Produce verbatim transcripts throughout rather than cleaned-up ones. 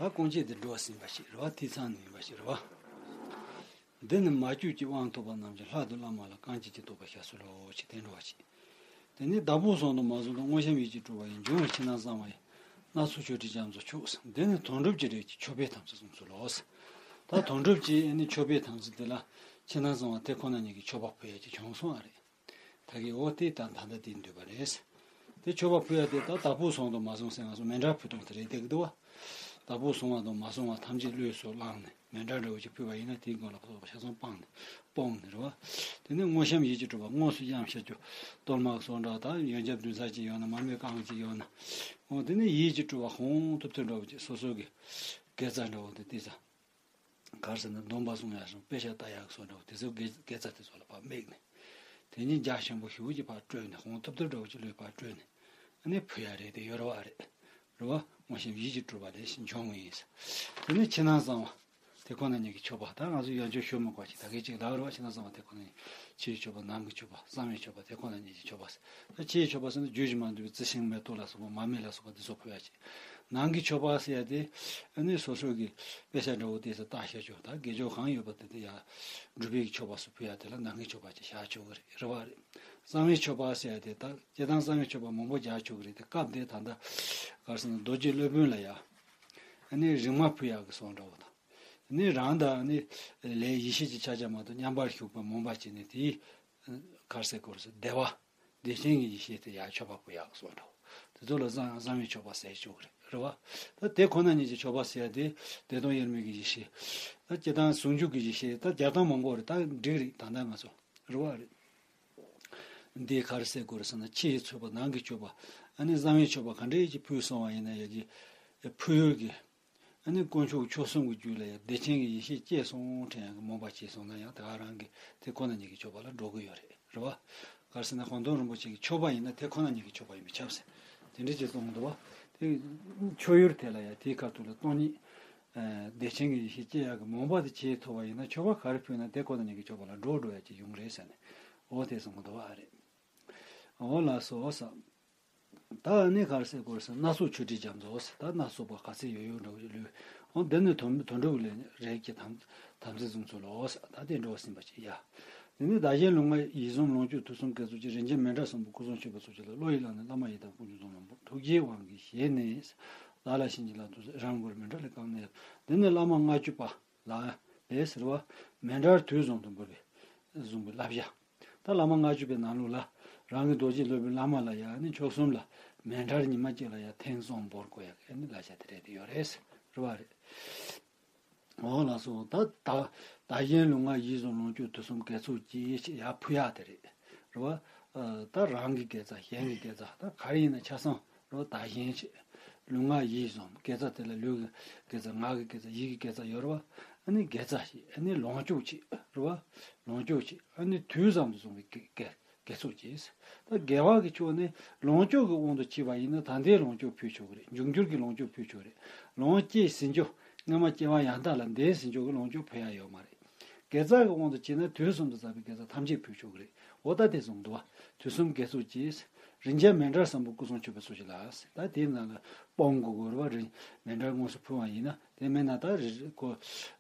ད་སྐུ་མཆེད་དེ་འགྲོ་བ་ཟིན་པ་ཞིག་རེད་བ། ཐིག་ཚང་ནས་ཡིན་པ་ཞིག་རེད་བ། འདི་ནི་མ་གྱུར་གྱི་དབང་ཐོབ་པ་རྣམས་ཀྱིས། ལྷ་དང་བླ་མ་ལ་གང་བྱེད་ཀྱི་བསྟོད་པ་བྱ་སྲོལ་ལོ། ཞེས་དེ་འགྲོ་བ་ཞིག་དེ་ནས་བདག་པོས་བཟུང་དང་མ་བཟུང་དང་། དངོས་བཤམས་ཡིད་ཀྱིས་སྤྲུལ་པ་ཡིས། འབྱུང་བའི་ཕྱི་ནང་གསང་བ་ཡི། སྣ་ཚོགས་མཆོད་སྤྲིན་རྒྱ་མཚོར་ཆུགས། འདི་ནི་དོན་གྲུབ་ཀྱི་རིགས་ཀྱི་མཆོད་པའི་དམ་ཚིག་བཟུང་ཚུལ་ལོ། ད་དོན་གྲུབ་ཀྱི་ཨ་ནི་མཆོད་པའི་དམ་ཚིག་དེ་ལ་ཕྱི་ནང་གསང་བ་དེ་ཁོ་ན་ཉིད་ཀྱི་མཆོད་པ་ཕུལ་ཡ་ཅིག་བྱུང་སོང་བ་རེད། ད་གི་འོ་དེ་ད་ད་ལྟ་དེ་འདུས་པ་རེད། དེ་མཆོད་པ་ཕུལ་ཡ་དེ་ད་བདག་པོས་བཟུང་དང་མ་བཟུང་ཟེར་ང་ཚོ་མཎྜལ་ཕུལ་སྟངས་དེ་རེད་དེ་གི་འདུག་བ། བདག་པོས་བཟུང་བ་དང་མ་བཟུང་བ་ཐམས་ཅད་བློས་སུ་བླངས་ནས་མཎྜལ་འདྲ་བོ་ཅིག་ཕུལ་བ་ཡིན་ན། དེའི་མགོ་ལ་ཕོག་པ་ཆ་ཚང་སྤངས་ནས་སྤོང་ནས་རེད་བ། དེ་ནས་དངོས་བཤམས་ཡིད་ཀྱིས་སྤྲུལ་པ། དངོས་སུ་བཤམས་བྱ་རྒྱུ་གཏོར་མ་གི་བཟོ་འདྲ་དང་། ཡོན་ཆབ་བདུན་ཚར་ཅིག་ཡོད་ན། མར་མེ་གང་ཅིག་ཡོད་ན། འོ་དེ་ནས་ཡིད་ཀྱིས་སྤྲུལ་པ་ཧོང་ཐུབ་ཐུབ་འདྲ་བོ་ཅིག་སོ་སོ་གི་དགེ་རྩ་འདྲ་བོ་དེ་དེ་ཚ། ག་རེ་ཟེར་ན་སྡོམ་པ་སྲུང་ཡག་སོང་། དཔེ་ཆ་ལྟ་ཡག་སོགས་འདྲ་བོ་དེ་ཚོའི་དགེ་དགེ་རྩ་དེ་ཚོ་ལ་ཕར་དམིགས་ནས། དེ་ཉིད་རྒྱ་ཆེན་པོ་ཞེ་པོ་ཅིག་ཕར་སྤྲོས་ནས། ཧོང་ཐུབ་ཐུབ་འདྲ་བོ་ཅིག་བློས་ཕར་སྤྲོས་ནས། ཨ་ནི་ཕུལ་ཡག་རེད་དེ་ཡོད་རེད་བ། རེད་བ། དངོས་བཤམས་ཡིད་ཀྱིས་སྤྲུལ་པ་ལས་བྱུང་བ་ཡིན། དེ་ནས་ཕྱི་ནང་གསང་བ་དེ་ཁོ་ན་ཉིད་ཀྱི་མཆོད་པ། ད་ང་ཚོ་ཡང་བསྐྱར་ཞུ་མི་དགོས་ཅིག་ད་གའི་ཅིག་ལབ་རེད་བ། ཕྱི་ནང་གསང་བ་དེ་ཁོ་ན་ཉིད། ཕྱིའི་མཆོད་པ། ནང་གི་མཆོད་པ། གསང་བའི་མཆོད་པ་དེ་ཁོ་ན་ཉིད་ཀྱི་མཆོད་པ། ད་ཕྱིའི་མཆོད་པ་ཟེར་ན་རྒྱུ་ཞིག་མ་འདུས་པའི་རྩི་ཤིང་མེ་ཏོག་ལ་སོགས་པ། མར་མེ་ལ་སོགས་པ་འདི་ཚོ་ཕུལ་ཡག་ཅིག་ནང་གི་མཆོད་པ་ཟེར་ཡ་དེ་ཨ་ནི་སོ་སོ་གི་དཔེ་ཆ་འདྲ་བོ་དེ་ཚོ་ལྟ་བྱ་རྒྱུ། ད་དགེ་སྦྱོར་གང་ཡོད་པ་དེ་དེ་ཡ་སྒྲུབ་པའི་མཆོད་པ་སུ་ཕུལ་ཡ་དེ་ལ་ནང་གི་མཆོད་པ་ཅིག་བཞག་ཆོག་གི་རེད། རེད་བ་རེད། གསང་བའི་མཆོད་པ་ཟེར་ཡ་དེ་ད་སྤྱིར་བཏང་གསང་བའི་མཆོད་པ་མང་པོ་རྒྱག་ཆོག་གི་རེད་དེ། སྐབས་དེ་ད་ལྟ་ག་རེ་ཟེར་ན་རྡོ་རྗེ་སློབ་དཔོན་ལ་ཡ་ཨ་ནི་རིག་མ་ཕུལ་ཡག་གི་བཟོ་འདྲ་བོ་དང་། ཨ་ནི་རང་དང་ཨ་ནི་ལས་ཡེ་ཤེས་ཀྱི་ཕྱག་རྒྱ་མ་གཏོགས་མཉམ་པར་བཞུགས་པ་མོན་པ་བྱས་ནས། དེའི་ག་རེ་ཟེར་དགོས་རེད་ཟེར། བདེ་བ། བདེ་ཆེན་གྱི་ཡེ་ཤེས་དེ་ཡར་མཆོད་པ་ཕུལ་ཡག་སོགས་འདྲ་བོ། དེ་ཚོ་ལ་གསང་གསང་བའི་མཆོད་པ་ཟེར་ཆོག་གི་རེད། རེད་བ། ད་དེ་ཁོ་ན་ཉིད་ཀྱི་མཆོད་པ་ཟེར་ཡ་དེ་བདེ་སྟོང་དབྱེར་མེད་ཀྱི་ཡེ་ཤེས། ད་སྤྱིར་བཏང་ཟུང་འཇུག་གི་ཡེ་ཤེས། ད་རྒྱག་སྟངས་མང་པོ་རེད། ད་འགྲིག་རེད། ད་ལྟ་ང་ཚོ་རེད་བ་རེད། འདི་ག་རེ་ཟེར་དགོས་རེད་ཟེར་ན། ཕྱིའི་མཆོད་པ། ནང་གི་མཆོད་པ། ཨ་ནི་གསང་བའི་མཆོད་པ་ག་འདྲས་ཀྱི་ཕུལ་སོང་བ་ཡིན་ན་ཡ་གི་ཕུལ་ཡུལ་གྱི། ཨ་ནི་དཀོན་མཆོག་མཆོག་གསུམ་གྱི་རྒྱུད་ལ་ཡང་བདེ་ཆེན་གྱི་ཡེ་ཤེས་སྐྱེས་སོང་དྲན་ཡག་གི་མོས་པ་བྱས་སོང་ན་ཡང་། དེ་ག་རང་གི་དེ་ཁོ་ན་ཉིད་ཀྱི་མཆོད་པ་ལ་འགྲོ་གི་ཡོད་རེད། རེད་བ། ག་རེ་ཟེར་ན་གོ་འདོན་རིན་པོ་ཆེ་གི་མཆོད་པ་ཡིན་ན་དེ་ཁོ་ན་ཉིད་ཀྱི་མཆོད་པ་ཡིན་པས་ཁྱབ་ཟེར། དེ་འདྲ་ཅིག་གསུངས་འདུག་བ། དེ་མཆོད་ཡུལ་དེ་ལ་ཡང་དེའི་ཁ་ཐུག་ལ་སྟོང་ཉིད། ཨ། བདེ་ཆེན་གྱི་ཡེ་ཤེས་སྐྱེ་ཡག་གི་མོས་པ་དེ་བྱེད་ཐུབ་པ་ཡིན་ན། མཆོད་པ་ག་རེ་ཕུལ་ན་དེ་ཁོ་ན་ཉིད་ཀྱི་མཆོད་པ་ལ་འགྲོ་འགྲོ་ཡག་ཅིག་ཡོང་རེད་ཟེར་ནས། འོ་དེ་གསུངས་འདུག་བ་རེད། འོ་ལགས་སོ་ཟེར། ད་ཨ་ནི་ག་རེ་ཟེར་དགོས་ཟེར་ན། སྣ་ཚོགས་མཆོད་སྤྲིན་རྒྱ་མཚོ་ཟེར། ད་སྣ་ཚོགས་པ་ག་ཚད་ཡོད་ཡོད་འདྲ་བོ་ཅིག་ལུས། འོ་འདི་ནི་དོན་དོན་གྲུབ་ལས་རིགས་ཀྱི་དམ་དམ་ཚིག་བཟུང་ཚུལ་ལོ་ཟེར། ད་དེ་འགྲོ་བ་ཟིན་པ་ཅིག་ཡ། དེ་ནི་བདག་གཞན་ལུས་ངག་ཡིད་གསུམ་ལོངས་སྤྱོད་དུས་གསུམ་དགེ་ཚོགས་ཀྱི། རིན་ཆེན་མཎྜལ་བཟང་པོ་སྐུ་གསུམ་མཆོད་པའི་ཚོགས་ཀྱིས་ལ། བློ་ཡིས་བླངས་ནས་བླ་མ་ཡི་དམ་དཀོན་མཆོག་གསུམ་ལ་འབུལ། ཐུགས་རྗེའི་དབང་གིས་བཞེས་ནས་ཟེར། བདག་ལ་བྱིན་གྱིས་བརླབ་ཏུ་ཟེར། རང་གུ་རུ་མཎྜལ་གང་ནས། འདི་ནི་བླ་མ་ལྔ་བཅུ་པ་ལ་ལས་ཟེར་བ། མཎྜལ་དུས་བཟང་དུ་འབུལ་བའི་བཟུང་བའི་བསླབ་བྱ། ད་བླ་མ་ལྔ་བཅུ་པའི་ནང་ལོགས་ལ་རང་གི་རྡོ་རྗེ་སློབ་དཔོན་བླ་མ་ལ་ཡང་ནི་མཆོག་གསུམ་ལ་མཎྜལ་ཉི་མ་གཅིག་ལ་ཡང་ཐེངས་གསུམ་འབུལ་དགོས་ཡག་གི་ནི་བསླབ་བྱ་དེ་རེད་དེ་ཡོད་རེད། རེད་བ་རེད། འོ་ལགས་སོ། ད་ད་བདག་གཞན་ལུས་ངག་ཡིད་གསུམ་ལོངས་སྤྱོད་དུས་གསུམ་དགེ་ཚོགས་ཀྱི་ཞེས་ཡར་ཕུལ་ཡག་དེ་རེད། རེད་བ། ཨ། ད་རང་གི་དགེ་རྩ། གཞན་གྱི་དགེ་རྩ། ད་ག་རེ་ཡིན་ན་ཆ་ཚང་རེད་བ། བདག་གཞན་ཞེས། ལུས་ངག་ཡིད་གསུམ། དགེ་རྩ་དེ་ལ་ལུས་ཀྱི་དགེ་རྩ། ངག་གི་དགེ་རྩ། ཡིད་ཀྱི་དགེ་རྩ་ཡོད་རེད་བ། ཨ་ནི་དགེ་རྩ་ཞེས། ཨ་ནི་ལོངས་སྤྱོད་ཅེས་རེད་བ། ལོངས་སྤྱོད་ཅེས། ཨ་ནི་དུས་བཟང་དུ་སོང་བའི་དགེ་དགེ་དགེ་ཚོགས་ཀྱིས། ད་དགེ་བ་གི་ཕྱོགས་ནས་ལོངས་སྤྱོད་ཀྱི་དབང་དུ་བྱས་པ་ཡིན་ན་ད་ལྟའི་ལོངས་སྤྱོད་ཕུལ་ཆོག་གི་རེད། འབྱུང་འགྱུར་གྱི་ལོངས་སྤྱོད་ཕུལ་ཆོག་གི་རེད། ལོངས་སྤྱོད་ཟིན་ཆོག། སྔ་མ་སྐྱེ་བ་ཡང་དག་ལ་འདས་ཟིན་ཆོག་གི་ལོངས་སྤྱོད་ཕུལ་ཡ་ཡོད་མ་རེད། དགེ་རྩ་གི་དབང་དུ་བྱས་ན་དུས་གསུམ་དུ་བསགས་པའི་དགེ་རྩ་ཐམས་ཅད་ཕུལ་ཆོག་གི་རེད། འོ་ད་དེ་གསུངས་འདུག་བ། དུས་གསུམ་དགེ་ཚོགས་ཀྱིས། རིན་ཆེན་མཎྜལ་བཟང་པོ་སྐུ་གསུམ་མཆོད་པའི་ཚོགས་ཀྱིས་ལ། ད་དེའི་ནང་ལ་སྤོང་དགོས་དགོས་རེད་བ། རིན་མཎྜལ་དངོས་སུ་ཕུལ་བ་ཡིན་ན། དེ་མིན་ན་ད་རི་རི་ཁོ།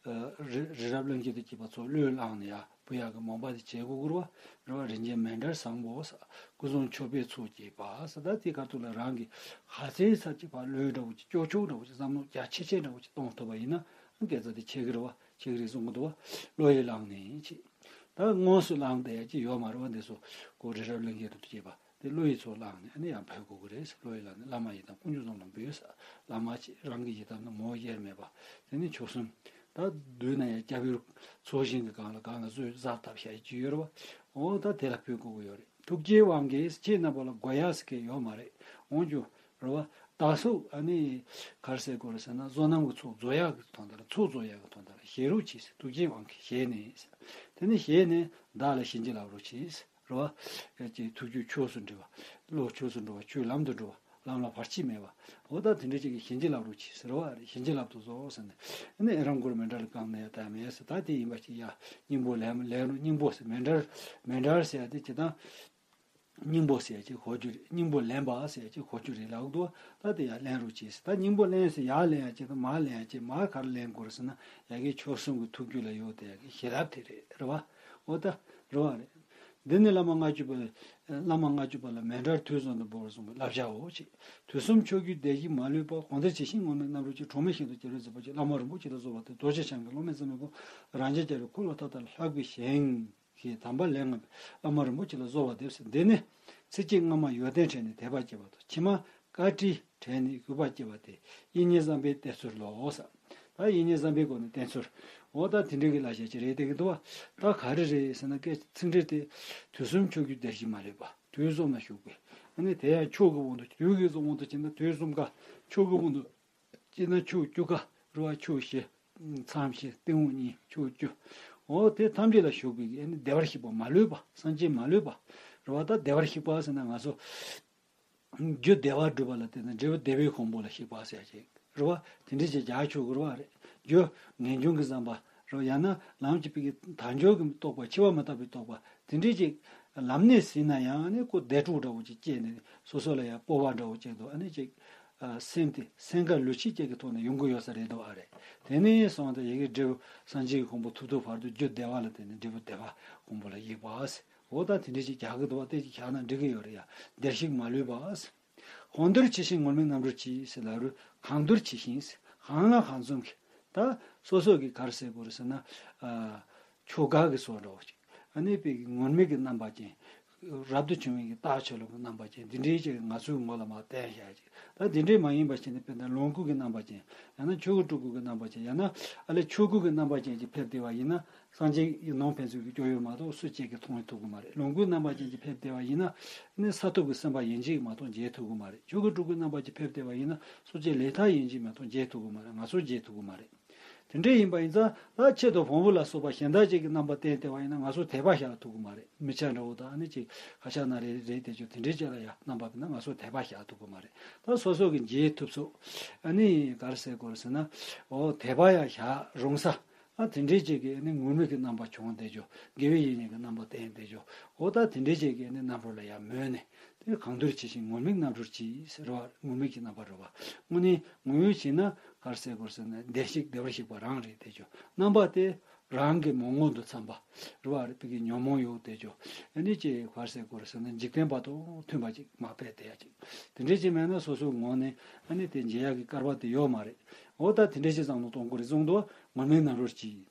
ཨ། རི་རི་རབ་གླིང་རྗེ་དང་བཅས་པ་ཚོ་བློས་བླངས་ནས་ཡར་ཕུལ་ཡག་གི་མོས་པ་དེ་བྱེད་དགོས་ཀྱི་རེད་བ། རེད་བ། རིན་ཆེན་མཎྜལ་བཟང་པོ་ཟེར། སྐུ་གསུམ་མཆོད་པའི་ཚོགས་ཀྱིས་པ་ཟེར། ད་དེའི་ཁ་ཐུག་ལ་རང་གི་ཁ་ཚེ་ཚར་གཅིག་ཕར་བློས་འདྲ་བོ་ཅིག་སྐྱོ་ཤོས་འདྲ་བོ་ཅིག་བསམ་བློ་རྒྱ་ཆེ་ཆེ་འདྲ་བོ་ཅིག་གཏོང་ཐུབ་པ་ཡིན་ན་དགེ་རྩ་དེ་ཆེ་གི་རེད་བ། ཆེ་གི་རེད་གསུང་གི་འདུག་བ། བློ་ཡིས་བླངས་ནས་ཅིག་ད་དངོས་སུ་བླངས་བསྡད་ཡག་ཅིག་ཡོད་མ་རེད་བ། འདི་ཚོ་ཁོ་རི་རབ་གླིང་རྗེ་དང་བཅས་པ་དེ་བློ་ཡིས་ཚུར་བླངས་ནས་ཨ་ནི་ཡར་འབུལ་དགོས་ཀྱི་རེད་ཟེར། བློ་ཡིས་བླངས་ནས་བླ་མ་ཡི་དམ་དཀོན་མཆོག་གསུམ་ལ་འབུལ་ཟེར། བླ་མ་ཅིག་རང་གི་ཡི་དམ་ནི་ངོ་བོ་དབྱེར་མེད་པ། དེ་ནི་མཆོག་གསུམ། ད་མདུན་ན་ཡང་སྐྱབས་ཡུལ་ཚོགས་ཞིང་གི་སྒང་ལ་སྒང་ལ་གསོལ་ཟབ་བཏབ་བཞག་ཡག་ཅིག་ཡོད་རེད་བ། འོ་ད་དེ་ལ་ཕུལ་དགོས་ཀྱི་ཡོད་རེད། ཐུགས་རྗེའི་དབང་གིས་ཁྱེད་རྣམ་པ་ལ་དགོས་ཡག་ཟེར་མཁན་ཡོད་མ་རེད། འོན་ཀྱང་རེད་བ། བདག་སོགས་ཨ་ནི་ག་རེ་ཟེར་དགོས་རེད་ཟེར་ན། བསོད་ནམས་ཀྱི་ཚོགས་རྫོགས་ཡག་གི་དོན་དག་ལ། ཚོགས་རྫོགས་ཡག་གི་དོན་དག་ལ་བཞེས་རོགས་གྱིས་ཟེར། ཐུགས་རྗེའི་དབང་གིས་བཞེས་ནས་ཟེར། དེ་ནས་བཞེས་ནས་བདག་ལ་བྱིན་གྱིས་བརླབ་རོགས་གྱིས་ཟེར། རེད་བ། ཨེ་ཅེ་ཐུགས་རྒྱུད་ཆོས་སུ་འགྲོ་བ། བློ་ཆོས་སུ་འགྲོ་བ། ཆོས་ལམ་དུ་འགྲོ་བ། ལམ་ལ་བར་ཆད་མེད་པ། འོ་ད་དེ་འདྲ་ཅིག་གིས་བྱིན་གྱིས་བརླབ་རོགས་གྱིས་ཟེར་བ་རེད། བྱིན་གྱིས་བརླབ་ཏུ་གསོལ་ཟེར་ནས། ཨ་ནི་ཨེ་རང་གུ་རུ་མཎྜལ་གང་ནས་ཡར་བཏབ་མེད་ཟེར། ད་དེ་ཡིན་པ་ཅིག་ཡ། སྙིང་པོ་ལེན་ལེན་རོགས། སྙིང་པོ་ཟེར། མཎྜལ་མཎྜལ་ཟེར་ཡ་དེ་ཇི་ལྟར། སྙིང་པོ་ཟེར་ཡ་ཅིག་གོ་རྒྱུ་རེད། སྙིང་པོ་ལེན་པ་ཟེར་ཡ་ཅིག་གོ་རྒྱུ་རེད་ལབ་འདུག་ད་དེ་ཡར་ལེན་རོགས་གྱིས། ད་སྙིང་པོ་ལེན་ཟེར་ཡར་ལེན་ཡ་ཅིག་དང་མར་ལེན་ཡ་ཅིག་མར་ག་རེ་ལེན་དགོས་རེད་ཟེར་ན། ཡ་གི་མཆོག་གསུམ་གྱི་ཐུགས་རྒྱུད་ལ་ཡོད་དེ་ཡ་གི་ཤེས་རབ་དེ་རེད། རེད་བ། འོ་ད་རེད་བ་རེད། འདི་ནི་བླ་མ་ལྔ་བཅུ་པ། བླ་མ་ལྔ་བཅུ་པ་ལ་མཎྜལ་དུས་གསུམ་དུ་འབུལ་བར་གསུངས་པའི་བསླབ་བྱའོ། ཅེས་དུས་གསུམ་མཆོག་གྱུར་བདེ་གཤེགས་མ་ལུས་པ། དགོངས་འདིར་ཇི་བཞིན་ངུར་སྨྲིག་རྣམ་འགྱུར་གྱིས། གྲོགས་མེད་ཞིང་དུ་སྐྱེ་བའི་མཛད་པ་ཅན། བླ་མ་རིན་པོ་ཆེ་ལ་གསོལ་བ་འདེབས། རྡོ་རྗེ་འཆང་གི་སློབ་མའི་བསམ་པའི་དཔལ། རང་རྒྱལ་རྒྱལ་པོའི་འཁོར་ལོ་མཐའ་དག་ལ། ལྷག་པའི་ཞིང་གི་དམ་པ་ལས་བསྔགས་པའི། བླ་མ་རིན་པོ་ཆེ་ལ་གསོལ་བ་འདེབས་ཟེར། འདི་ནི་ཚིགས་བཅད་སྔ་མ་ཡོན་ཏན་དྲན་ནས་དད་པ་སྐྱེ་བ་དང་། ཕྱི་མ་བཀའ་དྲིན་དྲན་ནས་གུས་པ་སྐྱེ་བ་སྟེ། ཡིད་གཉིས་བསམ་པའི་བསྟེན་ཚུལ་ལོ། ད་ཡིད་གཉིས་བསམ་པའི་སྒོ་ནས་བསྟེན་ཚུལ། འོ་ད་དེ་འདྲའི་གི་བསླབ་བྱ་ཅིག་རེད་བསྡད་ཀྱི་འདུག་བ། ད་ག་རེ་རེད་ཟེར་ན། སྐད་ཚིག་འགྲེལ་དེ། དུས་གསུམ་མཆོག་གྱུར་བདེ་གཤེགས་མ་ལུས་པ། དུས་གསུམ་ན་བཞུགས་པའི། ཨ་ནི་དེ་ཡང་མཆོག་གི་དབང་དུ། དུས་ཀྱི་དབང་དུ་བྱས་ན་དུས་གསུམ་ཀ་མཆོག་གི་དབང་དུ་བྱས་ན་ཕྱོགས་བཅུ་ཀ་རེད་བ། ཕྱོགས་བཞི། མཚམས་བཞི། སྟེང་འོག་གཉིས། ཕྱོགས་བཅུ། འོ་དེ་ཐམས་ཅད་ལ་བཞུགས་པའི་ཨ་ནི་བདེ་བར་གཤེགས་པ་མ་ལུས་པ། སངས་རྒྱས་མ་ལུས་པ་རེད་བ། ད་བདེ་བར་གཤེགས་པ་ཟེར་ན་ང་ཚོ་རྒྱུ་བདེ་བ་སྒྲུབ་པ་ལ་བརྟེན་ནས་འབྲས་བུ་བདེ་བའི་གོང་བུ་ལ་གཤེགས་པ་ཟེར་ཡ་ཅིག་རེད་བ། དེ་འདྲ་ཅིག་རྒྱག་ཆོག་གི་རེད་བ། རེད། རྒྱུ་ངེས་འབྱུང་གི་བསམ་པ་རེད་བ། ཡང་ན་ལམ་གྱི་ཕ་གི་དལ་འབྱོར་གྱི་རྟོག་པ། འཆི་བ་མི་རྟག་པའི་རྟོག་པ་དེ་འདྲ་ཅིག་ལམ་སྣེ་ཟིན་ན་ཡང་ཨ་ནི་ཁོ་བདེ་སྤྲོ་འདྲ་བོ་ཅིག་སྐྱེས་ནས་སོ་སོ་ལ་ཡང་སྤོབས་པ་འདྲ་བོ་ཅིག་འདུག་ཨ་ནི་ཅིག་ཨ། སེམས་དེ་སེམས་དཀར་ལུས་ཆེ་བཅས་ཀྱི་ཐོག་ནས་ཡོང་གི་ཡོད་ས་རེད་འདུག་ཨ། རེད། དེ་ནས་སོང་སྟེ་ཡ་གི་འབྲས་བུ་སངས་རྒྱས་ཀྱི་གོ་འཕང་ཐོབ་ཐོབ་བར་དུ་རྒྱུ་བདེ་བ་ལ་བརྟེན་ནས་འབྲས་བུ་བདེ་བ་གོང་བུ་ལ་གཤེགས་པ། འོ་ད་དེ་འདྲ་ཞིག་རྒྱག་གི་འདུག་བ། དེ་ཅིག་རྒྱག་ན་འགྲིག་གི་ཡོད་རེད་ཡ། བདེར་གཤེགས་མ་ལུས་པ། གང་འདུལ་ཇི་བཞིན་ངུར་སྨྲིག་རྣམ་འགྱུར་གྱིས་ཟེར་ལབ་རུང་། གང་འདུལ་ཇི་བཞིན་ཟེར། གང་ལ་གང་འཚམ་གྱི། ད་སོ་སོ་གི་ག་རེ་ཟེར་དགོས་རེད་ཟེར་ན། ཨ། ཆོ་ག་གི་བཟོ་འདྲ་བོ་ཅིག་ཨ་ནི་དཔེ་གི་ངུར་སྨྲིག་གི་རྣམ་པ་ཅན། རབ་ཏུ་བྱུང་བའི་གི་རྟགས་ཆོས་ལོག་གི་རྣམ་པ་ཅན་འདི་འདྲའི་ཅིག་ང་ཚོའི་ངོ་ལ་མར་བསྟན་བཞག་ཅིག་ད་འདི་འདྲའི་མ་ཡིན་པ་ཞིག་ནི་དཔེར་ན་ལོངས་སྐུ་གི་རྣམ་པ་ཅན། ཡང་ན་ཆོས་སྐུ་སྤྲུལ་སྐུ་གི་རྣམ་པ་ཅན། ཡང་ན་ཨ་ལས་ཆོས་སྐུ་གི་རྣམ་པ་ཅན་ཅིག་ཕེབས་བསྡད་པ་ཡིན་ན། སངས་རྒྱས་ཀྱི་ནང་ཕན་ཚུན་གྱི་སྐྱོན་ཡོན་མ་གཏོགས་སུ་གཅིག་གིས་མཐོང་ཐུབ་ཀྱི་མ་རེད། ལོངས་སྐུའི་རྣམ་པ་ཅན་གྱིས་ཕེབས་བསྡད་པ་ཡིན་ན། ནི་ས་ཐོབ་ཀྱི་སེམས་དཔའ་ཡིན་གཅིག་མ་གཏོགས་མཇལ་ཐུབ་ཀྱི་མ་རེད། ཆོས་སྐུ་སྤྲུལ་སྐུའི་རྣམ་པ་ཅན་ཕེབས་བསྡད་པ་ཡིན་ན་སོ་སྐྱེ་ལས་མཐའ་ཡིན་གཅིག་མ་གཏོགས་མཇལ་ཐུབ་ཀྱི་མ་རེད། ང་ཚོ་མཇལ་ཐུབ་ཀྱི་མ་རེད། དེ་འདྲ་ཡིན་པ་ཡིན་ཙང་ད་ཆེད་དུ་བོང་བུ་ལ་སོགས་པ་གཞན་དག་ཅིག་གི་རྣམ་པ་བསྟན་བསྡད་པ་ཡིན་ན་ང་ཚོ་དད་པ་བཞག་ཐུབ་ཀྱི་མ་རེད། མི་ཆ་འདྲ་བོ་དང་ཨ་ནི་ཅིག་ཁ་ཤ་ན་རེ་རེད་དེ་ཚོ་དེ་འདྲའི་ཅིག་ལ་ཡང་རྣམ་པ་བསྟན་ན་ང་ཚོ་དད་པ་བཞག་ཐུབ་ཀྱི་མ་རེད། ད་སོ་སོ་གི་མཇལ་ཐུབ་ཚོ་ཨ་ནི་ག་རེ་ཟེར་དགོས་རེད་ཟེར་ན། འོ་དད་པ་ཡང་བཞག་རུང་ས། ཨ་དེ་འདྲའི་ཅིག་གིས་ནི་ངུར་སྨྲིག་གི་རྣམ་པ་བྱུང་བསྡད་ཆོག་དགེ་བའི་བཤེས་གཉེན་གྱི་རྣམ་པ་བསྟན་བསྡད་ཆོག་འོ་ད་དེ་འདྲའི་ཅིག་གིས་ནི་རྣམ་རོལ་ལ་ཡང་མོས་ནས། དེ་གང་འདུལ་ཇི་བཞིན་ངུར་སྨྲིག་རྣམ་འགྱུར་གྱིས་ཟེར་བ། ངུར་སྨྲིག་གི་རྣམ་པ་རེད་བ། དངོས་གནས་ངུ་ཡོད་བྱས་ན་ག་རེ་ཟེར་དགོས་ཟེར་ན་བདེར་གཤེགས་བདེ་བར་གཤེགས་པ་རང་རེད་བསྡད་ཆོག་རྣམ་པ་དེ་རང་གི་མོས་ངོ་དང་འཚམ་པ་རེད་བ། རེད་པའི་གི་ཉོན་མོངས་ཡོད་བསྡད་ཆོག་ཨ་ནི་ཅིག་ག་རེ་ཟེར་དགོས་ཟེར་ན་འཇིག་རྟེན་པ་དང་མཐུན་པ་ཅིག་མ་ཕེབས་བསྡད་ཡ་ཅིག་དེ་འདྲའི་ཅིག་མེད་ན་སོ་སོའི་ངོས་ནས་ཨ་ནི་དེ་མཇལ་ཡག་གི་སྐལ་བ་དེ་ཡོད་མ་རེད། འོ་ད་དེ་འདྲའི་ཅིག་བསམ་བློ་གཏོང་དགོས་རེད་གསུངས་འདུག་ངུར་སྨྲིག་རྣམ་འགྱུར་གྱིས།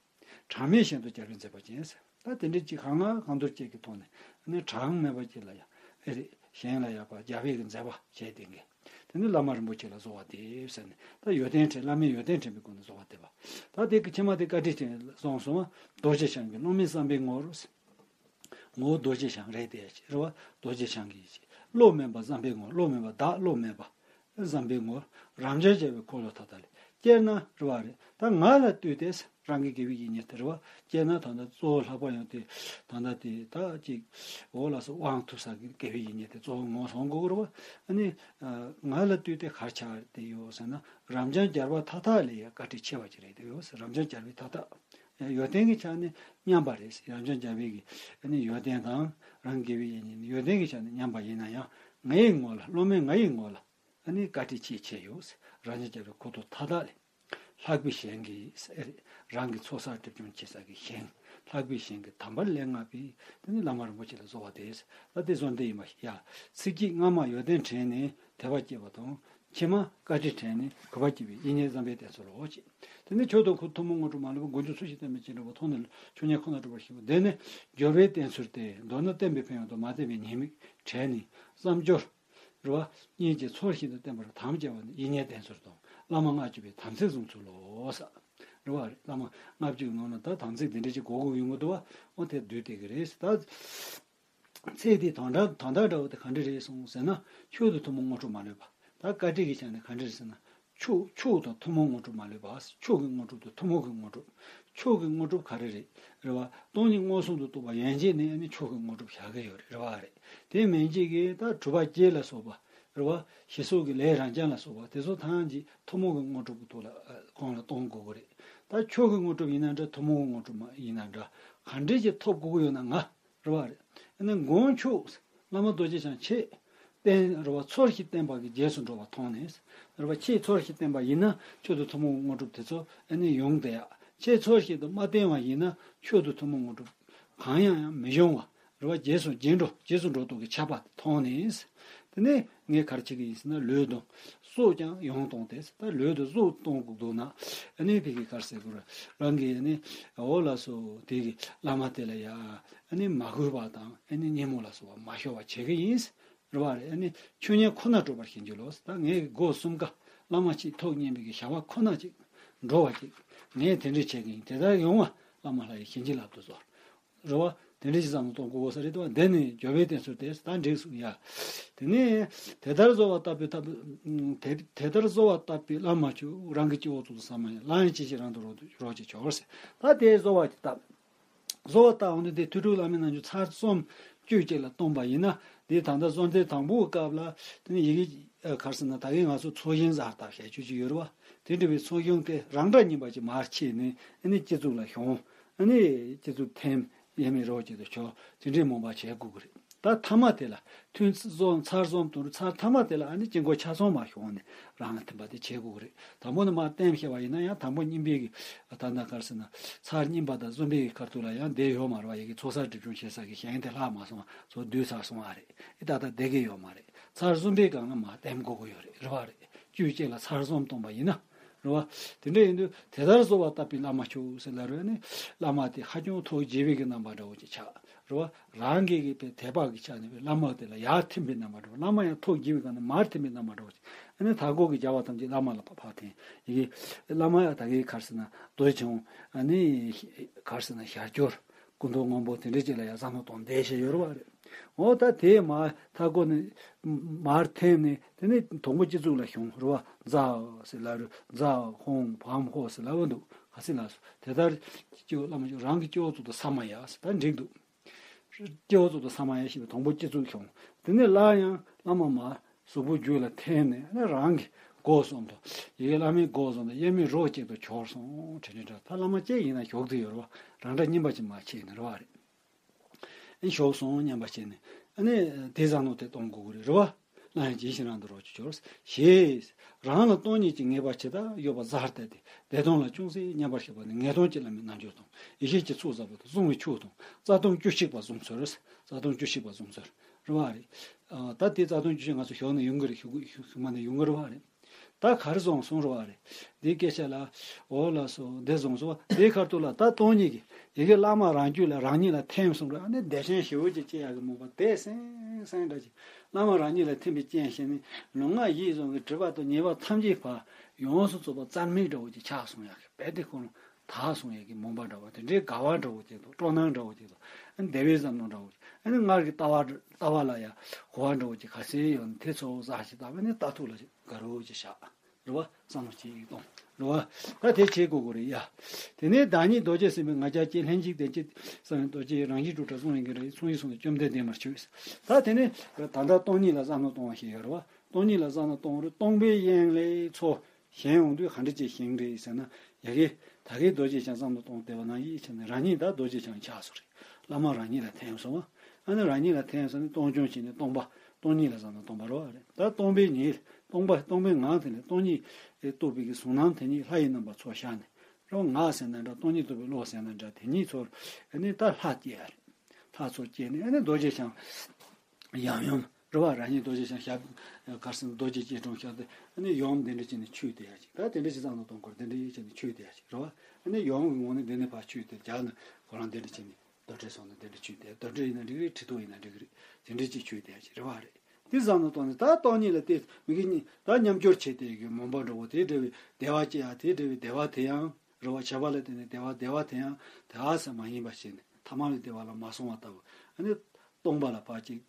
གྲངས་མེད་གཞན་དུ་སྦྱར་བའི་མཛད་པ་ཅན་ཟེར། ད་དེ་འདྲའི་ཅིག་གང་ལ་གང་འདུལ་ཅིག་གི་ཐོག་ནས་ཨ་ནི་གྲངས་མེད་པ་ཅིག་ལ་ཡང་ཨེ་རེད། གཞན་ལ་ཡང་སྦྱར་བའི་གི་མཛད་པ་བྱས་བསྡད་མཁན། དེ་ནི་བླ་མ་རིན་པོ་ཆེ་ལ་གསོལ་བ་འདེབས་ཟེར་ནས་ད་ཡོན་ཏན་དྲན། བླ་མའི་ཡོན་ཏན་དྲན་པའི་སྒོ་ནས་གསོལ་བ་འདེབས་པ། ད་དེ་གི་ཕྱི་མ་དེ་བཀའ་དྲིན་དྲན་སོང་སོང་བ། རྡོ་རྗེ་འཆང་གི་སློབ་མའི་བསམ་པའི་ངོར། ངོ་བོ་རྡོ་རྗེ་འཆང་རེད་དེ་རེད་བ། རྡོ་རྗེ་འཆང་གི་བློ་དམན་པ་བསམ་པའི་ངོར། བློ་དམན་པ་བདག་བློ་དམན་པ། བསམ་པའི་ངོར། རབ་འབྱམས་རྒྱལ་པོའི་འཁོར་ལོ་མཐའ་དག་ལས། སྤྱིར་ན་རེད་བ། རེད། ད་ང་ལ་ལྟོས་ཏེ་རང་གི་དགེ་བའི་བཤེས་གཉེན་དེ་རེད་བ། སྤྱིར་ན་ད་ལྟ་གཙོ་བོ་ལྷག་པར་ཡང་དེ་ད་ལྟ་དེ་ད་ཅིག་འོ་ལགས་སོ་དབང་ཐོབ་ས་གི་དགེ་བའི་བཤེས་གཉེན་དེ་གཙོ་བོ་ངོས་བཟུང་དགོས་ཀྱི་རེད་བ། ཨ་ནི་ང་ལ་ལྟོས་ཏེ་ག་རེ་ཆགས་བསྡད་ཡོད་ཟེར་ན། རབ་འབྱམས་རྒྱལ་བ་མཐའ་དག་ལས་ཡང་བཀའ་དྲིན་ཆེ་བ་ཅིག་རེད་བསྡད་ཡོད་ཟེར། རབ་འབྱམས་རྒྱལ་བའི་མཐའ་དག་ཡོན་ཏན་གྱི་ཆ་ནས་མཉམ་པ་རེད་ཟེར། རབ་འབྱམས་རྒྱལ་བའི་གི་ཨ་ནི་ཡོན་ཏན་དང་རང་གི་དགེ་བའི་བཤེས་གཉེན་ཡོན་ཏན་གྱི་ཆ་ནས་མཉམ་པ་ཡིན་ན་ཡང་། ངའི་ངོས་ལ། སློབ་མའི་ང་ཡི་ངོས་ལ། ཨ་ནི་བཀའ་དྲིན་ཆེས་ཆེ་ཡོད། རབ་འབྱམས་རྒྱལ་བའི་འཁོར་གདུང་མཐའ་དག་ལས། ལྷག་པའི་ཞིང་གི་ཟེར། རང་གི་ཚོགས་བསགས་སྒྲིབ་སྦྱོང་བྱེད་ས་གི་ཞིང་། ལྷག་པའི་ཞིང་གི་དམ་པ་ལས་བསྔགས་པའི། དེ་ནི་བླ་མ་རིན་པོ་ཆེ་ལ་གསོལ་བ་འདེབས། ད་དེ་བཟོ་འདི་ཡིན་པ་ཡ། ཚིགས་བཅད་སྔ་མ་ཡོན་ཏན་དྲན་ནས་དད་པ་སྐྱེས་པ་དང་། ཕྱི་མ་བཀའ་དྲིན་དྲན་ནས་གུས་པ་སྐྱེས་པའི་ཡིད་གཉིས་བསམ་པའི་བསྟེན་ཚུལ་ལོ། ཅེས། དེ་ནི་མཆོག་ཏུ་ཐུན་མོང་དངོས་གྲུབ་མ་ལུས་པ། མགོན་ཆུང་སུ་ཞིག་བསྟེན་པའི་རྗེས་འགྲོ་བ། མཐོང་ནས་ཆོས་ཉིད་ཁོ་ན་གྲུབ་པར་ཤེས་པ། འདི་ནི་སྦྱོར་བའི་བསྟེན་ཚུལ་ཏེ། མདོར་ན་བསྟེན་པའི་ཕན་ཡོན་དང་མ་བསྟེན་པའི་ཉེས་དམིགས་དྲན་ནས་བསམ་སྦྱོར། རེད་བ། གཉིས་ཀྱི་ཚོར་ཤིན་ཏུ་བསྟེན་པར་དམ་བཅའ་བ་ནི་ཡིད་གཉིས་བསྟེན་ཚུལ་དང་། བླ་མ་ལྔ་བཅུ་པའི་དམ་ཚིག་བཟུང་ཚུལ་ལོ། ས། རེད་བ། བླ་མ་ལྔ་བཅུ་ཡི་ནང་ན་ད་དམ་ཚིག་འདི་འདྲ་ཅིག་གོ་དགོས་ཡོང་གི་འདུག་བ། འོ་དེ་བསྡུས་བསྡད་ཀྱི་རེད། ད་ཚིག་དེ་དོན་དག་དོན་དག་འདྲ་བོ་དེ་ག་འདྲ་རེད་གསུངས་ཟེར་ན། མཆོག་ཏུ་ཐུན་མོང་དངོས་གྲུབ་མ་ལུས་པ། ད་བཀའ་དྲིན་གྱི་ཆ་ནས་ག་འདྲ་རེད་ཟེར་ན། མཆོག་མཆོག་དང་ཐུན་མོང་དངོས་གྲུབ་མ་ལུས་པ། མཆོག་གི་དངོས་གྲུབ་དང་ཐུན་མོང་གི་དངོས་གྲུབ། མཆོག་གི་དངོས་གྲུབ་ག་རེ་རེད། རེད་བ། སྟོང་ཉིད་མངོན་སུམ་དུ་རྟོགས་པ་ཡན་ཆད་ནི་ཨ་ནི་མཆོག་གི་དངོས་གྲུབ་བཞག་གི་ཡོད་རེད། རེད་བ་རེད། དེ་མན་ཆད་ཀྱི་ད་གྲུབ་པ་བརྒྱད་ལ་སོགས་པ། རེད་བ། ཞི་སོགས་ཀྱི་ལས་རབ་འབྱམས་ལ་སོགས་པ་དེ་ཚོ་ཐམས་ཅད་ཐུན་མོང་གི་དངོས་གྲུབ་ཀྱི་ཐོག་ལ་ཨ་ཁོང་ལ་གཏོང་དགོས་ཀྱི་རེད། ད་མཆོག་གི་དངོས་གྲུབ་ཡིན་ན་འདྲ། ཐུན་མོང་གི་དངོས་གྲུབ་མ་ཡིན་ན་འདྲ། ག་འདྲས་ཀྱི་ཐོབ་དགོས་ཀྱི་ཡོད་ན་ང་། རེད་བ་རེད། ཨ་ནི་མགོན་མཆོག་བླ་མ་རྡོ་རྗེ་འཆང་ཆེས་བསྟེན་རེད་བ། ཚོར་ཞིག་བསྟེན་པ་གི་རྗེས་སུ་འགྲོ་བ་མཐོང་ནས་རེད་བ། ཆེས་ཚོར་ཞིག་བསྟེན་པ་ཡིན་ན་མཆོག་ཏུ་ཐུན་མོང་དངོས་གྲུབ་དེ་ཚོ་ཨ་ནི་ཡོང་བསྡད་ཡ། ཆེས་ཚོར་ཞིག་ཏུ་མ་བསྟེན་པ་ཡིན་ན་མཆོག་ཏུ་ཐུན་མོང་དངོས་གྲུབ་གང་ཡང་ཡང་མི་འབྱུང་བ་རེད་བ། རྗེས་སུ་རྗེས་འགྲོ་རྗེས་སུ་འགྲོ་ལྡོག་གི་ཁྱབ་པ་དེ་མཐོང་ནས། དེ་ནས་ངས་ག་རེ་བྱེད་ཀྱི་ཡིན་ཟེར་ན། ལུས་དང་སྲོག་ཀྱང་ཡོངས་གཏོང་སྟེ། ད་ལུས་དང་སྲོག་གཏོང་དགོས་འདུག་ན། ཨ་ནི་ཕ་གི་ག་རེ་ཟེར་དགོས་རེད། རང་གི་ཨ་ནི་འོ་ལགས་སོ། དེ་གི་བླ་མ་དེ་ལ་ཡ་ཨ་ནི་མ་གུས་པ་དང་ཨ་ནི་ཉིན་མོ་ལ་སོགས་པ་མ་ཤོར་བ་བྱེད་ཀྱི་ཡིན། རེད་བ་རེད། ཨ་ནི་ཆོས་ཉན་ཁོ་ན་སྒྲུབ་པར་ཤེས་གྱིས་ལོ། ད་ངས་སྒོ་གསུམ་ཀ་བླ་མ་གཅིག་ཐུགས་མཉེས་པའི་གི་བྱ་བ་ཁོ་ན་གཅིག་འགྲོ་བ་གཅིག་ངས་དེ་འདྲ་བྱེད་ཀྱི་ཡིན། དེ་ལྟར་ཡོང་བ་བླ་མ་ལྷ་ཡི་བྱིན་གྱིས་བརླབ་ཏུ་གསོལ། རེད་བ། དེ་འདྲ་ཞིག་བསམ་བློ་གཏོང་དགོས་ས་རེད་དོ། འདི་ནི་འབྱོར་པའི་བསྟན་སྲོལ་དེ་ད་འགྲིག་སོང་ཡ། དེ་ནས་དེ་ལྟར་གསོལ་བ་བཏབ་པའི་ཐབས། དེ་དེ་ལྟར་གསོལ་བ་བཏབ་པའི་བླ་མ་མཆོག་རང་གི་སྤྱི་བོ་གཙུག་ཏུ་ས་མ་ཡ། སླར་ཡང་ཅི་ཕྱིར་རང་དུ་རོགས་རོགས་ཀྱིས་བྱོར་ཟེར། ད་དེ་གསོལ་བ་ཅིག་བཏབ། གསོལ་བ་བཏབ་འོང་དུས་དེ་ཐུགས་སྤྲུལ་བླ་མའི་རྣལ་འབྱོར་ཚར་གསུམ་དཀྱུས་གཅིག་ལ་བཏོན་པ་ཡིན་ན། དེ་ད་ལྟ་གསོལ་ཚིགས་དང་པོའི་སྐབས་ལ་དེ་ནས་ཡི་གེ་ག་རེ་ཟེར་ན། ད་གིན་ང་ཚོ་ཚོགས་ཞིང་གསར་བཏབ་བྱས་ཆོས་ཅིག་ཡོད་རེད་བ། དེ་འདྲ་བའི་ཚོགས་ཞིང་དེ་རང་འདྲ་ཉིད་པ་ཅིག་མར་ཕྱེ་ནས་ཨ་ནི་སྤྱི་གཙུག་ལ་ཞོན། ཨ་ནི་སྤྱི་གཙུག་ཐིམ། ཡེ་མེད་རོ་གཅིག་ཏུ་གྱུར། དེ་འདྲའི་མོས་པ་བྱེད་དགོས་ཀྱི་རེད། ད་ཐ་མ་དེ་ལ་ཐུན་གསུམ་ཚར་གསུམ་དང་ཚར་ཐ་མ་དེ་ལ་ཨ་ནི་དཀྱིལ་འཁོར་ཆ་ཚང་མར་ཞོན་ནས་རང་ལ་ཐིམ་པ་དེ་བྱེད་དགོས་ཀྱི་རེད། དང་པོ་ནས་མར་བསྟན་བྱས་པ་ཡིན་ན་ཡང་དང་པོ་གཉིས་པའི་གི་ད་ལྟ་ག་རེ་ཟེར་ན། ཚར་གཉིས་པ་དང་གསུམ་པའི་གི་ཁ་ཐུག་ལ་ཡང་དེ་ཡོད་མ་རེད་བ། ཡི་གེ་ཚོགས་བསགས་སྒྲིབ་སྦྱོང་བྱེད་ས་གི་ཞིང་དེ་ལྷག་མ་སོང་བ། ཚོགས་བསྡུས་ཚར་སོང་བ་རེད། ཨི་ད་ལྟ་བསྡད་ཀྱི་ཡོད་མ་རེད། ཚར་གསུམ་པའི་སྒང་ལ་མར་བསྟན་དགོས་ཀྱི་ཡོད་རེད། རེད་བ་རེད། དཀྱུས་གཅིག་ལ་ཚར་གསུམ་བཏོན་པ་ཡིན་ན། རེད་བ། དེ་འདྲ་ཡིན་དུས་དེ་ལྟར་གསོལ་བ་བཏབ་པའི་བླ་མ་མཆོག་ཟེར་ལབ་རེད། ནི་བླ་མ་དེ་ཧ་ཅང་ཐུགས་དགྱེས་པའི་གི་རྣམ་པ་འདྲ་བོ་ཅིག་ཆགས། རེད་བ། རང་གི་གི་དཔེ་དད་པ་གི་ཆ་ནས་བླ་མ་དེ་ལ་ཡར་ཐིམ་པའི་རྣམ་པ་འདྲ་བོ། བླ་མ་ཡང་ཐུགས་དགྱེས་པའི་སྒང་ནས་མར་ཐིམ་པའི་རྣམ་པ་འདྲ་བོ་ཅིག་ཨ་ནི་མཐའ་འཁོར་གྱི་རྒྱལ་བ་ཐམས་ཅད་བླ་མ་ལ་ཕར་ཕར་འཐེན། ཡི་གེ་བླ་མ་ཡང་ད་གིན་ག་རེ་ཟེར་ན། རྡོ་རྗེ་འཆང་། ཨ་ནི་ག་རེ་ཟེར་ན། ཞར་བྱུང་། སྐུ་མདོག་སྔོན་པོ་དེ་འདྲ་ཅིག་ལ་ཡང་བསམ་བློ་གཏོང་བསྡད་བྱས་ཡོད་རེད་བ་རེད། འོ་ད་དེ་མར་མཐའ་སྐོར་ནས་མར་འཐེན་ནས། དེ་ནས་དང་པོ་སྤྱི་གཙུག་ལ་ཞོན། རེད་བ། ཛཿ་ཟེར་ལབ་རེད། ཛཿ་ཧཱུྃ་བཾ་ཧོཿ་ཟེར་ལབ་འདུག་ག་ཚོད་ལ་སོ། དེ་ལྟར་སྤྱི་བོ་བླ་མ་མཆོག་རང་གི་སྤྱི་བོ་གཙུག་ཏུ་ས་མ་ཡ་ཟེར། ད་འགྲིག་འདུག་སྤྱི་བོ་གཙུག་ཏུ་ས་མ་ཡ་ཞེས་པའི་དང་པོ་སྤྱི་གཙུག་ཞོན། དེ་ནས་སླར་ཡང་བླ་མ་མར་གཟུགས་པོ་རྒྱུད་ལ་འཐེན་ནས། ཨ་ནི་རང་གི་སྒོ་གསུམ་དུ། ཡི་གེ་བླ་མའི་སྒོ་གསུམ་དུ་ཡེ་མེད་རོ་གཅིག་ཏུ་གྱུར་སོང་། དྲིལ་ནས་འདྲ། ད་བླ་མ་གཅིག་ཡིན་ན་ཞོག་དུ་ཡོད་རེད་བ། རང་འདྲ་གཉིས་པ་ཅིག་མར་ཕྱེ་ནས། རེད་བ་རེད། ཨ་ནི་ཞོག་སོང་སྙམ་པ་བྱས་ནས། ཨ་ནི་དེ་བསམ་བློ་དེ་གཏོང་དགོས་ཀྱི་རེད། རེད་བ། སླར་ཡང་ཇི་བཞིན་རང་དུ་རོ་གཅིག་གྱུར། ཞེས་རང་ལ་སྟོང་ཉིད་ཀྱི་ངེས་པ་ཇི་ལྟར་ཡོད་པ་གཟར་གཏད་དེ། བདེ་སྟོང་ལ་ཅུང་ཟད་མཉམ་པར་བཞག་པ་ནི་ངེས་སྟོང་གཅིག་བླ་མའི་རྣལ་འབྱོར་དང་། ཡེ་ཤེས་ཀྱི་ཚོགས་ཟབ་པོ་དང་གཟུང་བའི་ཆོས་དང་རྩ་ལྟུང་བཅུ་གཅིག་པ་བཟུང་ཚུལ། རྩ་ལྟུང་བཅུ་གཅིག་པ་བཟུང་ཚུལ། རེད་བ་རེད། ཨ། ད་དེ་རྩ་ལྟུང་བཅུ་གཅིག་ང་ཚོ་ཞོག་ནས་ཡོང་གི་རེད། ཞུགས་ཞུགས་མ་ནས་ཡོང་གི་རེད་བ་རེད། ད་ག་རེ་བཟུང་སོང་རེད་བ་རེད། འདིའི་སྐད་ཆ་ལ། འོ་ལགས་སོ། འདི་བཟུང་སོང་བ། འདིའི་ཁ་ཐུག་ལ་ད་སྟོང་ཉིད་ཀྱི་ཡི་གེ་བླ་མ་རང་རྒྱུད་ལ་རང་ཉིད་ལ་ཐིམ་སོང་རེད། ཨ་ནི་བདེ་ཆེན་ཞེ་པོ་ཅིག་སྐྱེ་ཡག་གི་མོས་པ་དེ་སེང་སེང་འདྲ་ཅིག་བླ་མ་རང་ཉིད་ལ་ཐིམ་པའི་རྐྱེན་བྱས་ནས། ལུས་ངག་ཡིད་གསུམ་གྱི་སྒྲིབ་པ་དང་ཉེས་པ་ཐམས་ཅད་ཕར་ཡོངས་སུ་རྫོགས་པ་རྩ་མེད་འདྲ་བོ་ཅིག་ཆགས་སོང་ཡག་གི། རྦད་དེ་ཁོ་རང་དག་སོང་ཡག་གི་མོས་པ་འདྲ་བོ། དེ་འདྲའི་དགའ་བ་འདྲ་བོ་ཅིག་དང་སྤྲོ་སྣང་འདྲ་བོ་ཅིག་དང་། ཨ་ནི་བདེ་བའི་བསམ་མནོ་འདྲ་བོ་ཅིག་ཨ་ནི་སྔར་གྱི་ལྟ་བ་ལྟ་བ་ལ་ཡང་གོ་བ་འདྲ་བོ་ཅིག་ག་ཚོད་ཡོད་ན་དེ་ཚོ་གཟར་ཅིག་བཏང་། ཨ་ནི་ལྟ་ཐུག་ལ་ཅིག་དགའ་རབ་ཅིག་བཞག་རེད་བ། བསམ་བློ་ཅིག་གཏོང་། རེད་བ། ད་དེ་བྱེད་དགོས་ཀྱི་རེད་ཡ། དེ་ནས་བདག་ཉིད་རྡོ་རྗེ་སེམས་དཔའི་ང་རྒྱལ་སྐྱེས། ལྷན་ཅིག་བདེ་སྐྱིད་བསམ་པའི་རྡོ་རྗེ་ཡི། རང་བཞིན་སྤྲོས་བྲལ་གསུང་བའི་གི་ར་ཡི། མཚུངས་ཡོད་གསུང་དང་བཅོམ་ལྡན་འདས་མར་མཆོད། ད་དེ་ནས་ད་ལྟ་སྟོང་ཉིད་ལ་བསམ་བློ་གཏོང་བ་ཞིག་ཡོད་རེད་བ། སྟོང་ཉིད་ལ་བསམ་བློ་གཏོང་རུང་སྟོང་པའི་དབྱིངས་ལས་ཚུར་ཞེན་འོང་དུས་ག་འདྲ་ཅིག་ཞིག་རེད་ཟེར་ན། ཡ་གི་ད་གིན་རྡོ་རྗེ་འཆང་བསམ་བློ་གཏོང་བསྡད་པ་ནང་བཞིན་བྱས་ནས་རང་ཉིད་ད་རྡོ་རྗེ་འཆང་ཆགས་སོང་རེད། བླ་མ་རང་ཉིད་ལ་ཐིམ་སོང་བ། ཨ་ནི་རང་ཉིད་ལ་ཐིམ་སོང་ནས་སྟོང་སྦྱོང་བྱས་ནས་སྟོང་པ། སྟོང་ཉིད་ལ་བསམ་བློ་གཏོང་བ་རེད་བ་རེད། ད་སྟོང་པའི་ཉིད། སྟོང་པ་སྟོང་པའི་ངང་དེ་ནས་སྟོང་ཉིད་རྟོགས་པའི་གི་གཟུང་རྣམ་དེ་ཉིད་ལྷ་ཡི་རྣམ་པ་ཚུར་ཤར་ནས། རོ་ངག་ཟེར་ན་འདྲ། སྟོང་ཉིད་རྟོགས་པའི་བློ་ཟེར་ན་འདྲ། དེ་ཉིད་ཚུར་ཨ་ནི་ད་ལྷ་སྐྱེ་ཡ་རེད། ལྷ་ཚུར་སྐྱེས་ནས་ཨ་ནི་རྡོ་རྗེ་འཆང་ཡང་ཡུམ་རེད་བ། རང་ཉིད་རྡོ་རྗེ་འཆང་ཞབས་གར་སེང་རྡོ་རྗེ་སྐྱིལ་ཀྲུང་ཞབས་དེ་ཨ་ནི་ཡུམ་འདི་འདྲ་བྱས་ནས་མཆོད་བསྡད་ཡ་ཅིག་ད་དེ་འདྲ་ཞིག་བསམ་བློ་གཏོང་དགོས། དེ་འདྲ་ཡིད་བྱས་ནས་མཆོད་བསྡད་ཡ་ཅིག་རེད་བ། ཨ་ནི་ཡུམ་གྱི་ངོས་ནས་འདི་ནས་ཕར་མཆོད་དེ་རྒྱག་ན། ཁོ་རང་འདི་འདྲ་བྱས་ནས་རྡོར་དྲིལ་སོང་ན་འདི་འདྲ་མཆོད་དེ། རྡོར་དྲིལ་ཡིན་ན་འགྲིག་རེད། ཁྲི་ཐོག་ཡིན་ན་འགྲིག་རེད། དེ་འདྲ་ཅིག་མཆོད་བསྡད་ཡ་ཅིག་རེད་བ་རེད། དེ་བསམ་བློ་གཏོང་ནས་ད་སྟོང་ཉིད་ལ་དེ་མི་གི་གཉིས་ད་མཉམ་སྦྱོར་བྱས་ཏེ་གི་མོས་པ་འདྲ་བོ་དེ་འདྲ་བའི་བདེ་བ་སྐྱེ་ཡ། དེ་འདྲ་བའི་བདེ་བ་དེ་ཡང་རེད་བ། བྱས་པ་ལ་བརྟེན་ནས་བདེ་བ། བདེ་བ་དེ་ཡང་དེ་ག་ཙམ་མ་ཡིན་པ་བྱས་ནས་ཐ་མལ་པའི་བདེ་བ་ལ་མ་སོང་བ་ལྟ་བུ། ཨ་ནི་སྟོང་པ་ལ་ཕར་ཅིག་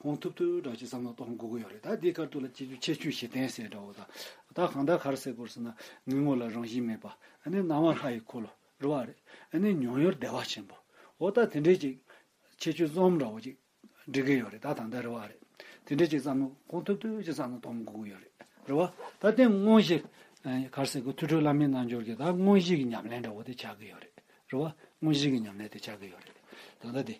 གོང་ཐུབ་ཐུབ་འདྲ་ཅིག་བསམ་བློ་གཏོང་དགོས་ཀྱི་ཡོད་རེད། ད་འདིའི་ཁ་ཐུག་ལ་ཁྱད་ཆོས་ཁྱད་ཆོས་གཞི་རྟེན་ཟེར་འདྲ་བོ་དང་། ད་གང་ལྟར་ག་རེ་ཟེར་དགོས་ཟེར་ན། ངོ་བོ་ལ་རང་བཞིན་མེད་པ། ཨ་ནི་སྣང་བ་ལྷ་ཡི་འཁོར་ལོ་རེད་བ་རེད། ཨ་ནི་མྱོང་ཡུལ་བདེ་བ་ཆེན་པོ། འོ་ད་དེ་འདྲའི་ཅིག་ཁྱད་ཆོས་འཛོམས་འདྲ་བོ་ཅིག་འགྲིག་གི་ཡོད་རེད། ད་ད་ལྟ་རེད་བ་རེད། དེ་འདྲ་ཅིག་བསམ་བློ་གོང་ཐུབ་ཐུབ་ཅིག་བསམ་བློ་གཏོང་དགོས་ཀྱི་ཡོད་རེད། རེད་བ། ད་དེ་དངོས་གཞི། ཨ། ག་རེ་ཟེར་དགོས། ཐུགས་སྤྲུལ་བླ་མའི་རྣལ་འབྱོར་གྱི་ད་དངོས་གཞི་གི་ཉམས་ལེན་འདྲ་བོ་དེ་ཆགས་ཀྱི་ཡོད་རེད། རེད་བ། དངོས་གཞི་གི་ཉམས་ལེན་དེ་ཆགས་ཀྱི་ཡོད་རེད། ད་ལྟ་དེ།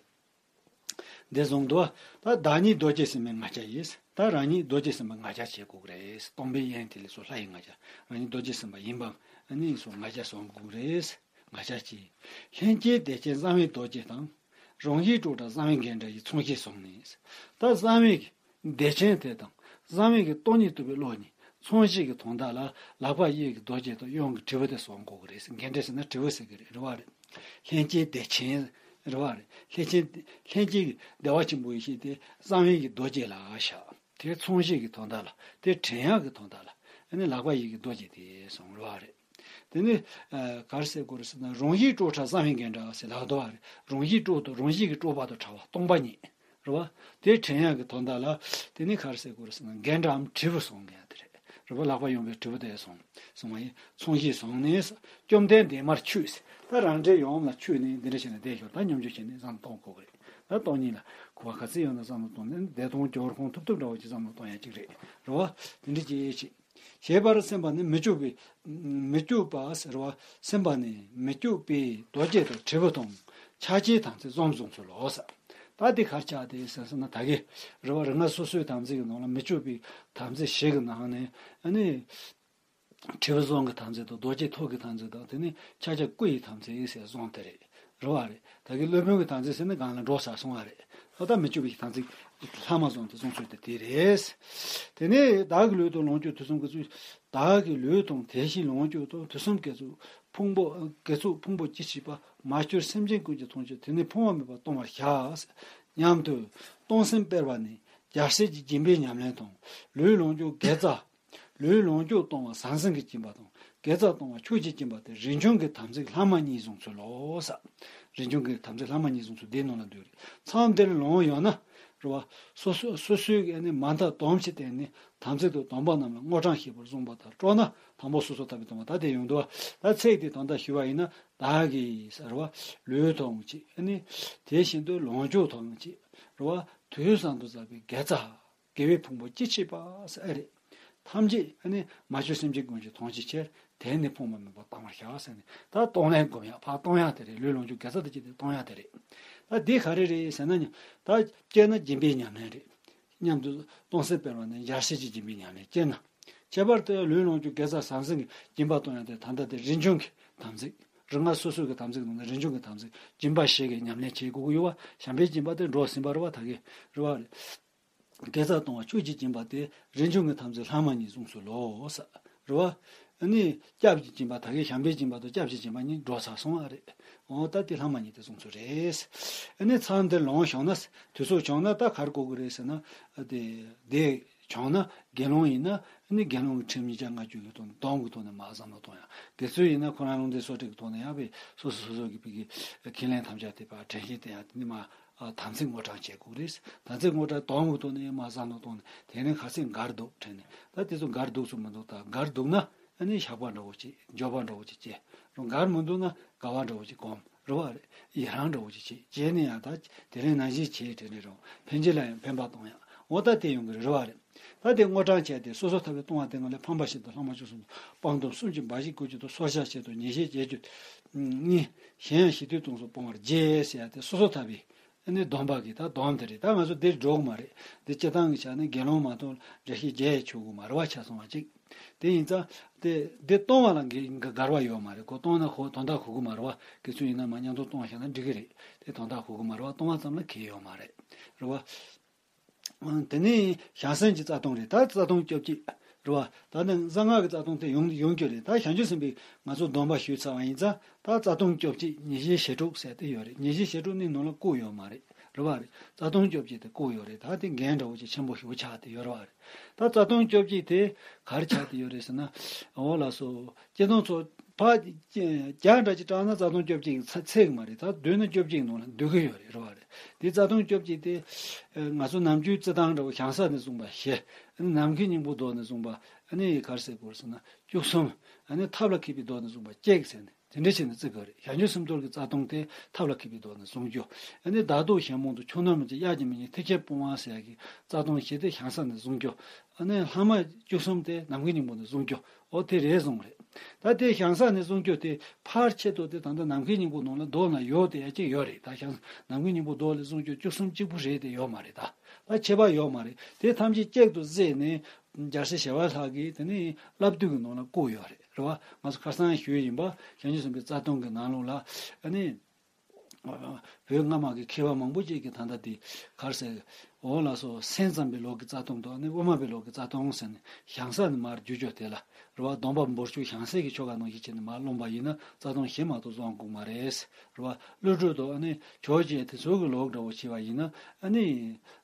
འདི་བཟུང་དུ་ད་བདག་ཉིད་རྡོ་རྗེ་སེམས་དཔའི་ང་རྒྱལ་ཡིན། ད་རང་ཉིད་རྡོ་རྗེ་སེམས་དཔའི་ང་རྒྱལ་བྱེད་དགོས་ཀྱི་རེད། སྟོང་པའི་དབྱིངས་དེ་ལས་སུ་ལྷ་ཡི་ང་རྒྱལ། རང་ཉིད་རྡོ་རྗེ་སེམས་དཔའ་ཡིན་པ་ཨ་ནི་སུ་ང་རྒྱལ་བཟུང་དགོས་ཀྱི་རེད། ང་རྒྱལ་གྱིས། ལྷན་སྐྱེས་བདེ་ཆེན་གསང་བའི་རྡོ་རྗེ་དང་། རང་བཞིན་སྤྲོས་བྲལ་གསང་བའི་རྒྱན་འདྲ་ཡིས། མཚུངས་ཤེས་བཟུང་ནས། ད་གསང་བའི་བདེ་ཆེན་དེ་དང་གསང་བའི་གི་སྟོང་ཉིད་རྟོགས་པའི་བློ་གཉིས་མཚུངས་ཤེས་ཀྱི་དོན་དག་ལ་ལག་པ་གཡས་ཀྱི་རྡོ་རྗེ་དང་གཡོན་གྱི་དྲིལ་བུ་དེ་བཟུང་དགོས་ཀྱི་རེད། རྒྱན་འདྲ་ཟེར་ན་དྲིལ་བུ་ཟེར་གྱི་རེད། རེད་བ་རེད། ལྷན་སྐྱེས་བདེ་ཆེན། རེད་བ་རེད། ལྷན་སྐྱེས་ལྷན་སྐྱེས་ཀྱི་བདེ་བ་ཆེན་པོ་ཡེ་ཤེས་དེ་གསང་བའི་གི་རྡོ་རྗེ་ལ་བཞག་དེ་མཚུངས་ཤེས་ཀྱི་དོན་དག་ལ་དེ་དྲན་ཡག་གི་དོན་དག་ལ་ཨ་ནི་ལག་པ་གཡས་ཀྱི་རྡོ་རྗེ་དེ་བཟུང་། རེད་བ་རེད། དེ་ནི་ཨ་ག་རེ་ཟེར་དགོས་རེད་ཟེར་ན། རང་བཞིན་སྤྲོས་བྲལ་གསང་བའི་རྒྱན་འདྲ་ཟེར་ལབ་འདུག་བ་རེད། རང་བཞིན་སྤྲོས་དང་རང་བཞིན་གྱི་སྤྲོས་པ་དང་བྲལ་བ་སྟོང་པ་ཉིད། རེད་བ། དེ་དྲན་ཡག་གི་དོན་དག་ལ་དེ་ནི་ག་རེ་ཟེར་དགོས་རེད་ཟེར་ན། རྒྱན་འདྲའམ་དྲིལ་བུ་བཟུང་མཁན་དེ་རེད། རེད་བ། ལག་པ་གཡོན་པའི་དྲིལ་བུ་དེ་བཟུང་། བཟུང་བ་ཡིན། མཚུངས་ཤེས་བཟུང་ནས། བཅོམ་ལྡན་འདས་མར་ཆུད། ད་རང་འདྲའི་ཡོངས་ལ་ཆུད་ནས་འདི་འདྲ་བྱས་ནས་བསྡད་ཞོར་ད་སྙོམས་འཇུག་བྱས་ནས་བསམ་བློ་གཏོང་དགོས་ཀྱི་རེད། ད་སྟོང་ཉིད་ལ་གོ་བ་ག་ཚོད་ཡོད་ན་བསམ་བློ་གཏོང་ནས། བདེ་སྟོང་གྱི་འཁོར་ཁོང་ཐུབ་ཐུབ་འདྲ་བོ་ཅིག་བསམ་བློ་གཏོང་ཡ་ཅིག་རེད། རེད་བ། དེ་འདྲ་ཅིག་བྱེད། ཞེས་པར་སེམས་པ་ནི་མི་བསྐྱོད་པའི། མི་བསྐྱོད་པ་ཟེར་བ། སེམས་པ་ནི་མི་བསྐྱོད་པའི་རྡོ་རྗེ་དང་དྲིལ་བུ་དང་ཕྱག་རྒྱའི་དམ་ཚིག་གསུམ་བཟུང་ཚུལ་ལོ་ཟེར། ད་འདི་ག་རེ་ཆགས་བསྡད་ཟེར་ཟེར་ན། ད་གི་རེད་བ། རིག་སྔགས་སོ་སོའི་དམ་ཚིག་གི་ནང་ལ་མི་བསྐྱོད་པའི་དམ་ཚིག་བཞི་གི་ནང་ནས་ཨ་ནི། དྲིལ་བུ་གསུམ་གྱི་དམ་ཚིག་དང་། རྡོ་རྗེ་ཐོད་ཀྱི་དམ་ཚིག་དང་། དེ་ནས་ཕྱག་རྒྱ་སྐུ་ཡི་དམ་ཚིག་ཟེར་གསུམ་དེ་རེད། རེད་བ་རེད། ད་གི་སློབ་དཔོན་གྱི་དམ་ཚིག་ཟེར་ན་སྒང་ལ་འགྲོ་ཚར་སོང་བ་རེད། ད་ལྟ་མི་བསྐྱོད་པའི་དམ་ཚིག་ལྷག་མ་བཟུང་སྟེ་གསུང་ཚུལ་དེ་དེ་རེད། དེ་ནས་བདག་གི་ལུས་དང་ལོངས་སྤྱོད་དུས་གསུམ་དགེ་ཚོགས། བདག་གི་ལུས་དང་དེ་བཞིན་ལོངས་སྤྱོད་དང་། དུས་གསུམ་དགེ་ཚོགས་ཕུང་པོ། དགེ་ཚོགས་ཕུང་པོ་ཅི་མཆིས་པ། མ་གྱུར་སེམས་ཅན་ཀུན་གྱི་མཐོང་ཕྱིར། དེ་ནི་ཕུང་བ་མེད་པར་གཏོང་བར་བྱ། སྙམ་དུ་གཏོང་སེམས་སྤེལ་བ་ནི་རྒྱལ་སྲས་ཀྱི་སྦྱིན་པའི་ཉམས་ལེན་དང་། ལུས་ལོངས་སྤྱོད་དགེ་རྩ། ལུས་ལོངས་སྤྱོད་གཏོང་བ་ཟང་ཟིང་གི་སྦྱིན་པ་དང་། དགེ་རྩ་གཏོང་བ་ཆོས་ཀྱི་སྦྱིན་པ་སྟེ། རིན་འབྱུང་གི་དམ་ཚིག་ལྷག་མ་གཉིས་བཟུང་ཚུལ་ལོ་ཟེར། རིན་འབྱུང་གི་དམ་ཚིག་ལྷག་མ་གཉིས་བཟུང་ཚུལ་འདིའི་ནང་ལ་འདུས་རེད། མཚམས་འདིར་ལོངས་ཡོད་ན། རེད་བ། སོ་སོ་སོ་སོའི་ཨ་ནི་མ་མཐའ་སྡོམ་ཕྱིར་བརྟེན་ནས་དམ་ཚིག་ཏུ་སྡོམ་པ་རྣམས་ལ་དངོས་དྲང་ཤེས་པར་གསུངས་པ་ལྟར་སྤྲོ་ན། དང་པོ་སོ་སོར་ཐར་པའི་སྡོམ་པ། ད་དེ་ཡོང་དུས་ད་ཚིག་དེ་དོན་དག་ཞུས་པ་ཡིན་ན། བདག་གི་ཟེར་བ། ལུས་དང་གཅིག་ཨ་ནི། དེ་བཞིན་དུ་ལོངས་སྤྱོད་དང་གཅིག་རེད་བ། དུས་གསུམ་དུ་བསགས་པའི་དགེ་རྩ། དགེ་བའི་ཕུང་པོ་ཅི་མཆིས་པ་ཟེར་ཨེ་རེད། ཐམས་ཅད་ཨ་ནི་མ་བཅོས་སེམས་ཅན་ཀུན་གྱི་མཐོང་ཕྱིར། དེ་ནི་ཕུང་པོ་མེད་པར་གཏང་བར་བྱ་ཟེར་ནས། ད་གཏོང་ལེན་སྒོམ་ཡག་ཕར་གཏོང་ཡག་དེ་རེད། ལུས་ལོངས་སྤྱོད་དགེ་རྩ་དང་བཅས་ཏེ་གཏོང་ཡག་དེ་རེད། ད་འདི་ག་རེ་རེད་ཟེར་ན། ད་སྤྱིར་ན་སྦྱིན་པའི་ཉམས་ལེན་རེད། སྙམ་དུ་གཏོང་སེམས་སྤེལ་བ་ནི་རྒྱལ་སྲས་ཀྱི་སྦྱིན་པའི་ཉམས་ལེན། སྤྱིར་ན། ཁྱད་པར་དུ་ལུས་ལོངས་སྤྱོད་དགེ་རྩ་ཟང་ཟིང་གི་སྦྱིན་པ་གཏོང་ཡག་དེ་ད་ལྟ་དེ་རིན་འབྱུང་གི་དམ་ཚིག་རིག་སྔགས་སོ་སོའི་གི་དམ་ཚིག་ནང་ནས་རིན་འབྱུང་གི་དམ་ཚིག་སྦྱིན་པ་བཞི་གི་ཉམས་ལེན་བྱེད་དགོས་ཀྱི་ཡོད་བ། བྱམས་པའི་སྦྱིན་པ་དེ་འགྲོ་ཟིན་པ་རེད་བ། ད་གི་རེད་བ་རེད། དགེ་རྩ་གཏོང་བ་ཆོས་ཀྱི་སྦྱིན་པ་སྟེ། རིན་འབྱུང་གི་དམ་ཚིག་ལྷག་མ་གཉིས་བཟུང་ཚུལ་ལོ་ཟེར། རེད་བ། ཨ་ནི་སྐྱབས་ཀྱི་སྦྱིན་པ། ད་གིན་བྱམས་པའི་སྦྱིན་པ་དང་སྐྱབས་ཀྱི་སྦྱིན་པ་གཉིས་འགྲོ་ཚར་སོང་བ་རེད། འོ་ད་དེ་ལྷག་མ་གཉིས་དེ་བཟུང་ཚུལ་རེད། ཨ་ནི་མཚམས་འདིར་ལོངས་ཤོག་ན། དུས་ཚོད་བྱུང་ན་ད་ག་རེ་དགོས་ཀྱི་རེད་ཟེར་ན། དེ་དེ་བྱུང་ན་དགེ་སློང་ཡིན་ན་ཨ་ནི་དགེ་སློང་གི་ཁྲིམས་ཉིས་བརྒྱ་ལྔ་བཅུ་ལ་དོན་སྡོམ་གྱི་ཐོག་ནས་མར་བསམ་བློ་གཏོང་ཡག་དགེ་ཚུལ་ཡིན་ན་ཁོ་རང་རླུང་རྟའི་སོ་ཊི་གི་ཐོག་ནས་ཡང་བའི་སོ་སོ་སོ་སོ་གི་ཕ་གི་ཁས་ལེན་དམ་བཅའ་དེ་ཕར་དྲན་ཤེས་བསྟེན་ཡག་དེ་ནི་མར། ཨ། དམ་ཚིག་དངོས་དྲང་བྱེད་དགོས་རེད། དམ་ཚིག་དངོས་དྲང་སྡོམ་གྱི་ཐོག་ནས་མར་བསམ་བློ་བཏང་ནས། དེ་ནས་ག་ཚོད་འགལ་འདུག་དྲན་ནས། ད་དེ་ཚོ་འགལ་འདུག་ཚོད་མི་འདུག་ད་འགལ་འདུག་ན་ཨ་ནི་བཤགས་པ་འདྲ་བོ་ཅིག་འགྱོད་པ་འདྲ་བོ་ཅིག་སྐྱེ། རུང་འགལ་མི་འདུག་ན་དགའ་བ་འདྲ་བོ་ཅིག་སྒོམ། རེད་བ་རེད། ཡི་རང་འདྲ་བོ་ཅིག་བྱེད། བྱས་ནས་ཡང་ད་དེ་རིང་ནང་བཞིན་བྱེད་དྲན་ནས་རུང་ཕན་ཆད་ལ་ཡང་ཕན་པ་གཏོང་ཡག་འོ་ད་དེ་ཡོང་གི་རེད། རེད་བ་རེད། ད་དེ་དངོས་དྲང་བྱས་ཏེ། སོ་སོར་ཐར་པའི་ལྟུང་བ་སྡེ་ལྔ་ལས། ཕམ་པ་བཞི་དང་ལྷག་མ་བཅུ་གསུམ་དང་། སྤང་ལྟུང་སུམ་ཅུ་འབའ་ཞིག་དགུ་བཅུ་དང་། སྲོག་བཤགས་བྱེད་དང་ཉེས་བཤད་བྱེད་རྒྱུ་གཉིས། གཞན་ཡང་ཞི་དུལ་གཏོང་སོགས་སྤོང་བར་བགྱི་ཟེར་ཡག་དེ་སོ་སོར་ཐར་པའི་ཨ་ནི་སྡོམ་པ་གི་ད་སྡོམ་དེ་རེད། ད་ང་ཚོ་འདིར་འགྲོ་གི་མ་རེད། འདི་སྤྱིར་བཏང་གི་ཆ་ནས་དགེ་སློང་མ་གཏོགས་འགྲེལ་བཤད་རྒྱག་ཡག་ཆོག་གི་མ་རེད་བ། ཆ་ཚང་བ་གཅིག་དེ་ཡིན་ཙང་དེ་འདི་གཏོང་བ་ལ་འགལ་འགལ་བ་ཡོད་མ་རེད་གོ། གཏོང་ན་གོ་དོན་དག་གོ་གི་མ་རེད་བ། དགེ་ཚུལ་ཡིན་ན་མར་མཉམ་དུ་གཏོང་བཞག་ན་འགྲིག་གི་རེད། དེ་དོན་དག་གོ་གི་མ་རེད་བ། གཏོང་བ་ཙམ་ལ་གལ་ཡོད་མ་རེད། རེད་བ། དེ་ནས་བྱང་སེམས་ཀྱི་རྩ་ལྟུང་རེད། ད་རྩ་ལྟུང་བཅོ་བརྒྱད་རེད་བ། ད་ནི་གསང་སྔགས་ཀྱི་རྩ་ལྟུང་དེ་ཡོང་ཡོང་རྒྱུ་རེད། ད་བྱང་ཆུབ་སེམས་དཔའི་ང་ཚོ་སྡོམ་པ་ཞུས་ཚར་བ་ཡིན་ཙང་། ད་རྩ་ལྟུང་བཅོ་བརྒྱད་ཉེས་བྱས་བྱེ་བྲག་ཟེར་དེ་ཡོད་རེད། ཉེས་བྱས་བྱེ་བྲག་ནི་ནང་ལ་བཀོད་ཡོད་མ་རེད། རེད་བ་རེད། རྩ་ལྟུང་བཅོ་བརྒྱད་དེ་བཀོད་ཡོད་རེད། ད་དེ་འགན་འདྲ་བོ་ཅིག་ཆེན་པོ་ཞེ་པོ་ཆགས་བསྡད་ཡོད་རེད་བ་རེད། ད་རྩ་ལྟུང་བཅོ་བརྒྱད་དེ་ག་རེ་ཆགས་བསྡད་ཡོད་རེད་ཟེར་ན། འོ་ལགས་སོ། སྤྱིར་བཏང་ཚོ་ཕར་བརྒྱ་འདྲ་ཅིག་བགྲངས་ན་རྩ་ལྟུང་བཅོ་བརྒྱད་ཀྱི་ཚད་ཚད་ཀྱི་མ་རེད། ད་བསྡུས་ན་བཅོ་བརྒྱད་ཀྱི་ནང་ལ་འདུ་གི་ཡོད་རེད། རེད་བ་རེད། དེ་རྩ་ལྟུང་བཅོ་བརྒྱད་དེ་ང་ཚོ་ནམ་རྒྱུན་རྩི་སྟངས་འདྲ་བོ་བྱང་ས་ནས་བཟུང་བ་བཞི། ནམ་མཁའི་སྙིང་པོའི་མདོ་ནས་བཟུང་བ་ཨ་ནི་ག་རེ་ཟེར་དགོས་ཟེར་ན་བཅུ་གསུམ། ཨ་ནི་ཐབས་ལ་མཁས་པའི་མདོ་ནས་བཟུང་བ་གཅིག་ཟེར་ནས། དེ་འདྲ་བྱས་ནས་བརྩི་དགོས་རེད། བྱང་ཆུབ་སེམས་མཐོ་གི་རྩ་ལྟུང་དེ་ཐབས་ལ་མཁས་པའི་ཐོག་ནས་བཟུང་རྒྱུ། ཨ་ནི་བདག་ལྟོགས་ཞེན་མང་དུ་ཆོས་རྣམས་མི་བྱེད། གཡག་གི་མིག་ཉིད་ཐེག་ཆེན་སྤོང་བ་ཟེར་ཡ་གི་རྩ་ལྟུང་བཞི་དེ་བྱང་ས་ནས་བཟུང་རྒྱུ། ཨ་ནི་ལྷག་མ་བཅུ་གསུམ་དེ་ནམ་མཁའི་སྙིང་པོ་ནས་བཟུང་རྒྱུ། འོ་དེ་རེ་ཟུང་རེད། ད་དེ་བྱང་ས་ནས་བཟུང་རྒྱུ་དེ་ཕར་ཆེད་དུ་དེ་ད་ལྟ་ནམ་མཁའི་སྙིང་པོ་ནང་ལ་མདོ་ན་ཡོད་དེ་ཡ་གཅིག་ཡོད་རེད། ད་བྱང་ནམ་མཁའི་སྙིང་པོ་མདོ་ལ་བཟུང་རྒྱུ་བཅུ་གསུམ་གཅིག་པུ་རེད་དེ་ཡོད་མ་རེད། ད་ད་ཁྱད་པར་ཡོད་མ་རེད། དེ་ཐམས་ཅད་གཅིག་ཏུ་བསྲེས་ནས་རྒྱལ་སྲས་ཞི་བ་ལྷ་གིས་དེ་ནི་བསླབ་བཏུས་ཀྱི་ནང་ལ་བཀོད་ཡོད་རེད། རེད་བ། ང་ཚོ་ཁ་སང་ཞུས་ཡིན་པ། བྱང་ཆུབ་སེམས་དཔའི་རྩ་ལྟུང་གི་ནང་ལོགས་ལ་ཨ་ནི། བོད་སྔ་མ་གི་མཁས་པ་མང་པོ་ཅིག་གིས་ད་ལྟ་དེ་ག་རེ་ཟེར། འོ་ལགས་སོ། སེམས་ཙམ་པའི་ལུགས་ཀྱི་རྩ་ལྟུང་དང་ནི་དབུ་མ་པའི་ལུགས་ཀྱི་རྩ་ལྟུང་ཟེར་ནས་བྱང་ས་ནས་མར་བསྒྱུར་རྒྱུ་དེ་ལ། རེད་བ། སྡོམ་པ་འབོར་ཆུ་བྱང་སའི་གི་ཆོ་ག་ནང་བཞིན་བྱས་ནས་མར་ལོངས་པ་ཡིན་ན་རྩ་ལྟུང་བཞི་མ་གཏོགས་བཟུང་དགོས་མ་རེད། རེད་བ། ཀླུ་སྒྲུབ་དང་ནི་ཇོ་བོ་རྗེ་དེ་ཚོ་གི་ལུགས་འདྲ་བོ་བྱས་པ་ཡིན་ན་ཨ་ནི།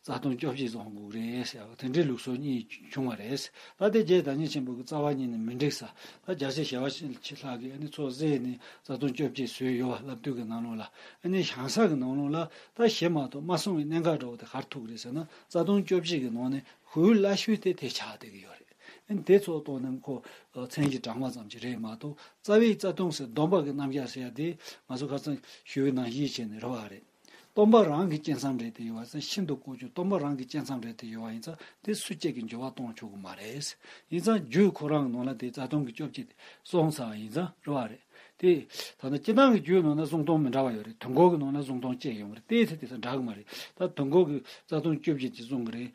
རྩ་ལྟུང་བཅོ་བརྒྱད་བཟུང་དགོས་རེད་ཟེར་བ་དེ་འདྲའི་ལུགས་སྲོལ་གཉིས་བྱུང་བ་རེད། ད་དེ་རྗེ་བདག་ཉིད་ཆེན་པོ་གི་རྩ་བ་ཉིད་ནས་མི་འགྲིག་ས། ད་རྒྱལ་སྲས་ཞི་བ་ལྷ་གིས་ཨ་ནི་ཚོ་བསྲེས་ནས་རྩ་ལྟུང་བཅོ་བརྒྱད་བཟོས་ཡོད་བ། བསླབ་བཏུས་ཀྱི་ནང་ལོགས་ལ། ཨ་ནི་བྱང་ས་གི་ནང་ལོགས་ལ་ད་བཞི་མ་གཏོགས་མ་གསུངས་པའི་གནད་འགག་འདྲ་བོ་དེ་ག་རེ་ཐུག་རེད་ཟེར་ན། རྩ་ལྟུང་བཅོ་བརྒྱད་ཀྱི་ནང་ནས་གུ་རུ་བླ་ཤུལ་དེ་དེ་ཆགས་བསྡད་ཀྱི་ཡོད་རེད། ཨ་ནི་དེ་ཚོ་གཏོང་ན་ཁོ་མཚན་གྱི་གྲངས་མ་ཙམ་ཅིག་རེད་མ་གཏོགས། རྩ་བའི་རྩ་ལྟུང་ཟེར་སྡོམ་པ་གི་རྣམ་གཞག་ཟེར་ཡ་དེ་ང་ཚོ་ཁ་སང་ཞུས་པའི་ནང་བཞིན་བྱས་ནས་རེད་བ་རེད། སྟོང་པ་རང་གི་བཅད་མཚམས་རེད་དེ་ཡོད་པ་ཙང་། ཤིན་ཏུ་ལྐོག་གྱུར་སྟོང་པ་རང་གི་བཅད་མཚམས་རེད་དེ་ཡོད་པ་ཡིན་ཙང་། དེ་སུ་གཅིག་གིས་འགྱུར་བ་གཏོང་ཆོག་གི་མ་རེད། ཡིན་ཙང་རྒྱུད་ཁོ་རང་གི་ནང་ལ་དེ་རྩ་ལྟུང་གི་བཅོ་བརྒྱད་དེ་གསུངས་ཚར་བ་ཡིན་ཙང་རེད་བ་རེད། དེ་ད་ལྟ་སྤྱིར་བཏང་གི་རྒྱུད་ནང་ན་གསུང་སྟངས་མི་འདྲ་བ་ཡོད་རེད། དུས་འཁོར་གྱི་ནང་ན་གསུང་སྟངས་གཅིག་ཡོང་གི་རེད། དེའི་ཚེ་དེ་ཚོ་འདྲ་གི་མ་རེད། ད་དུས་འཁོར་གྱི་རྩ་ལྟུང་བཅོ་བརྒྱད་ཅིག་གསུང་གི་རེད།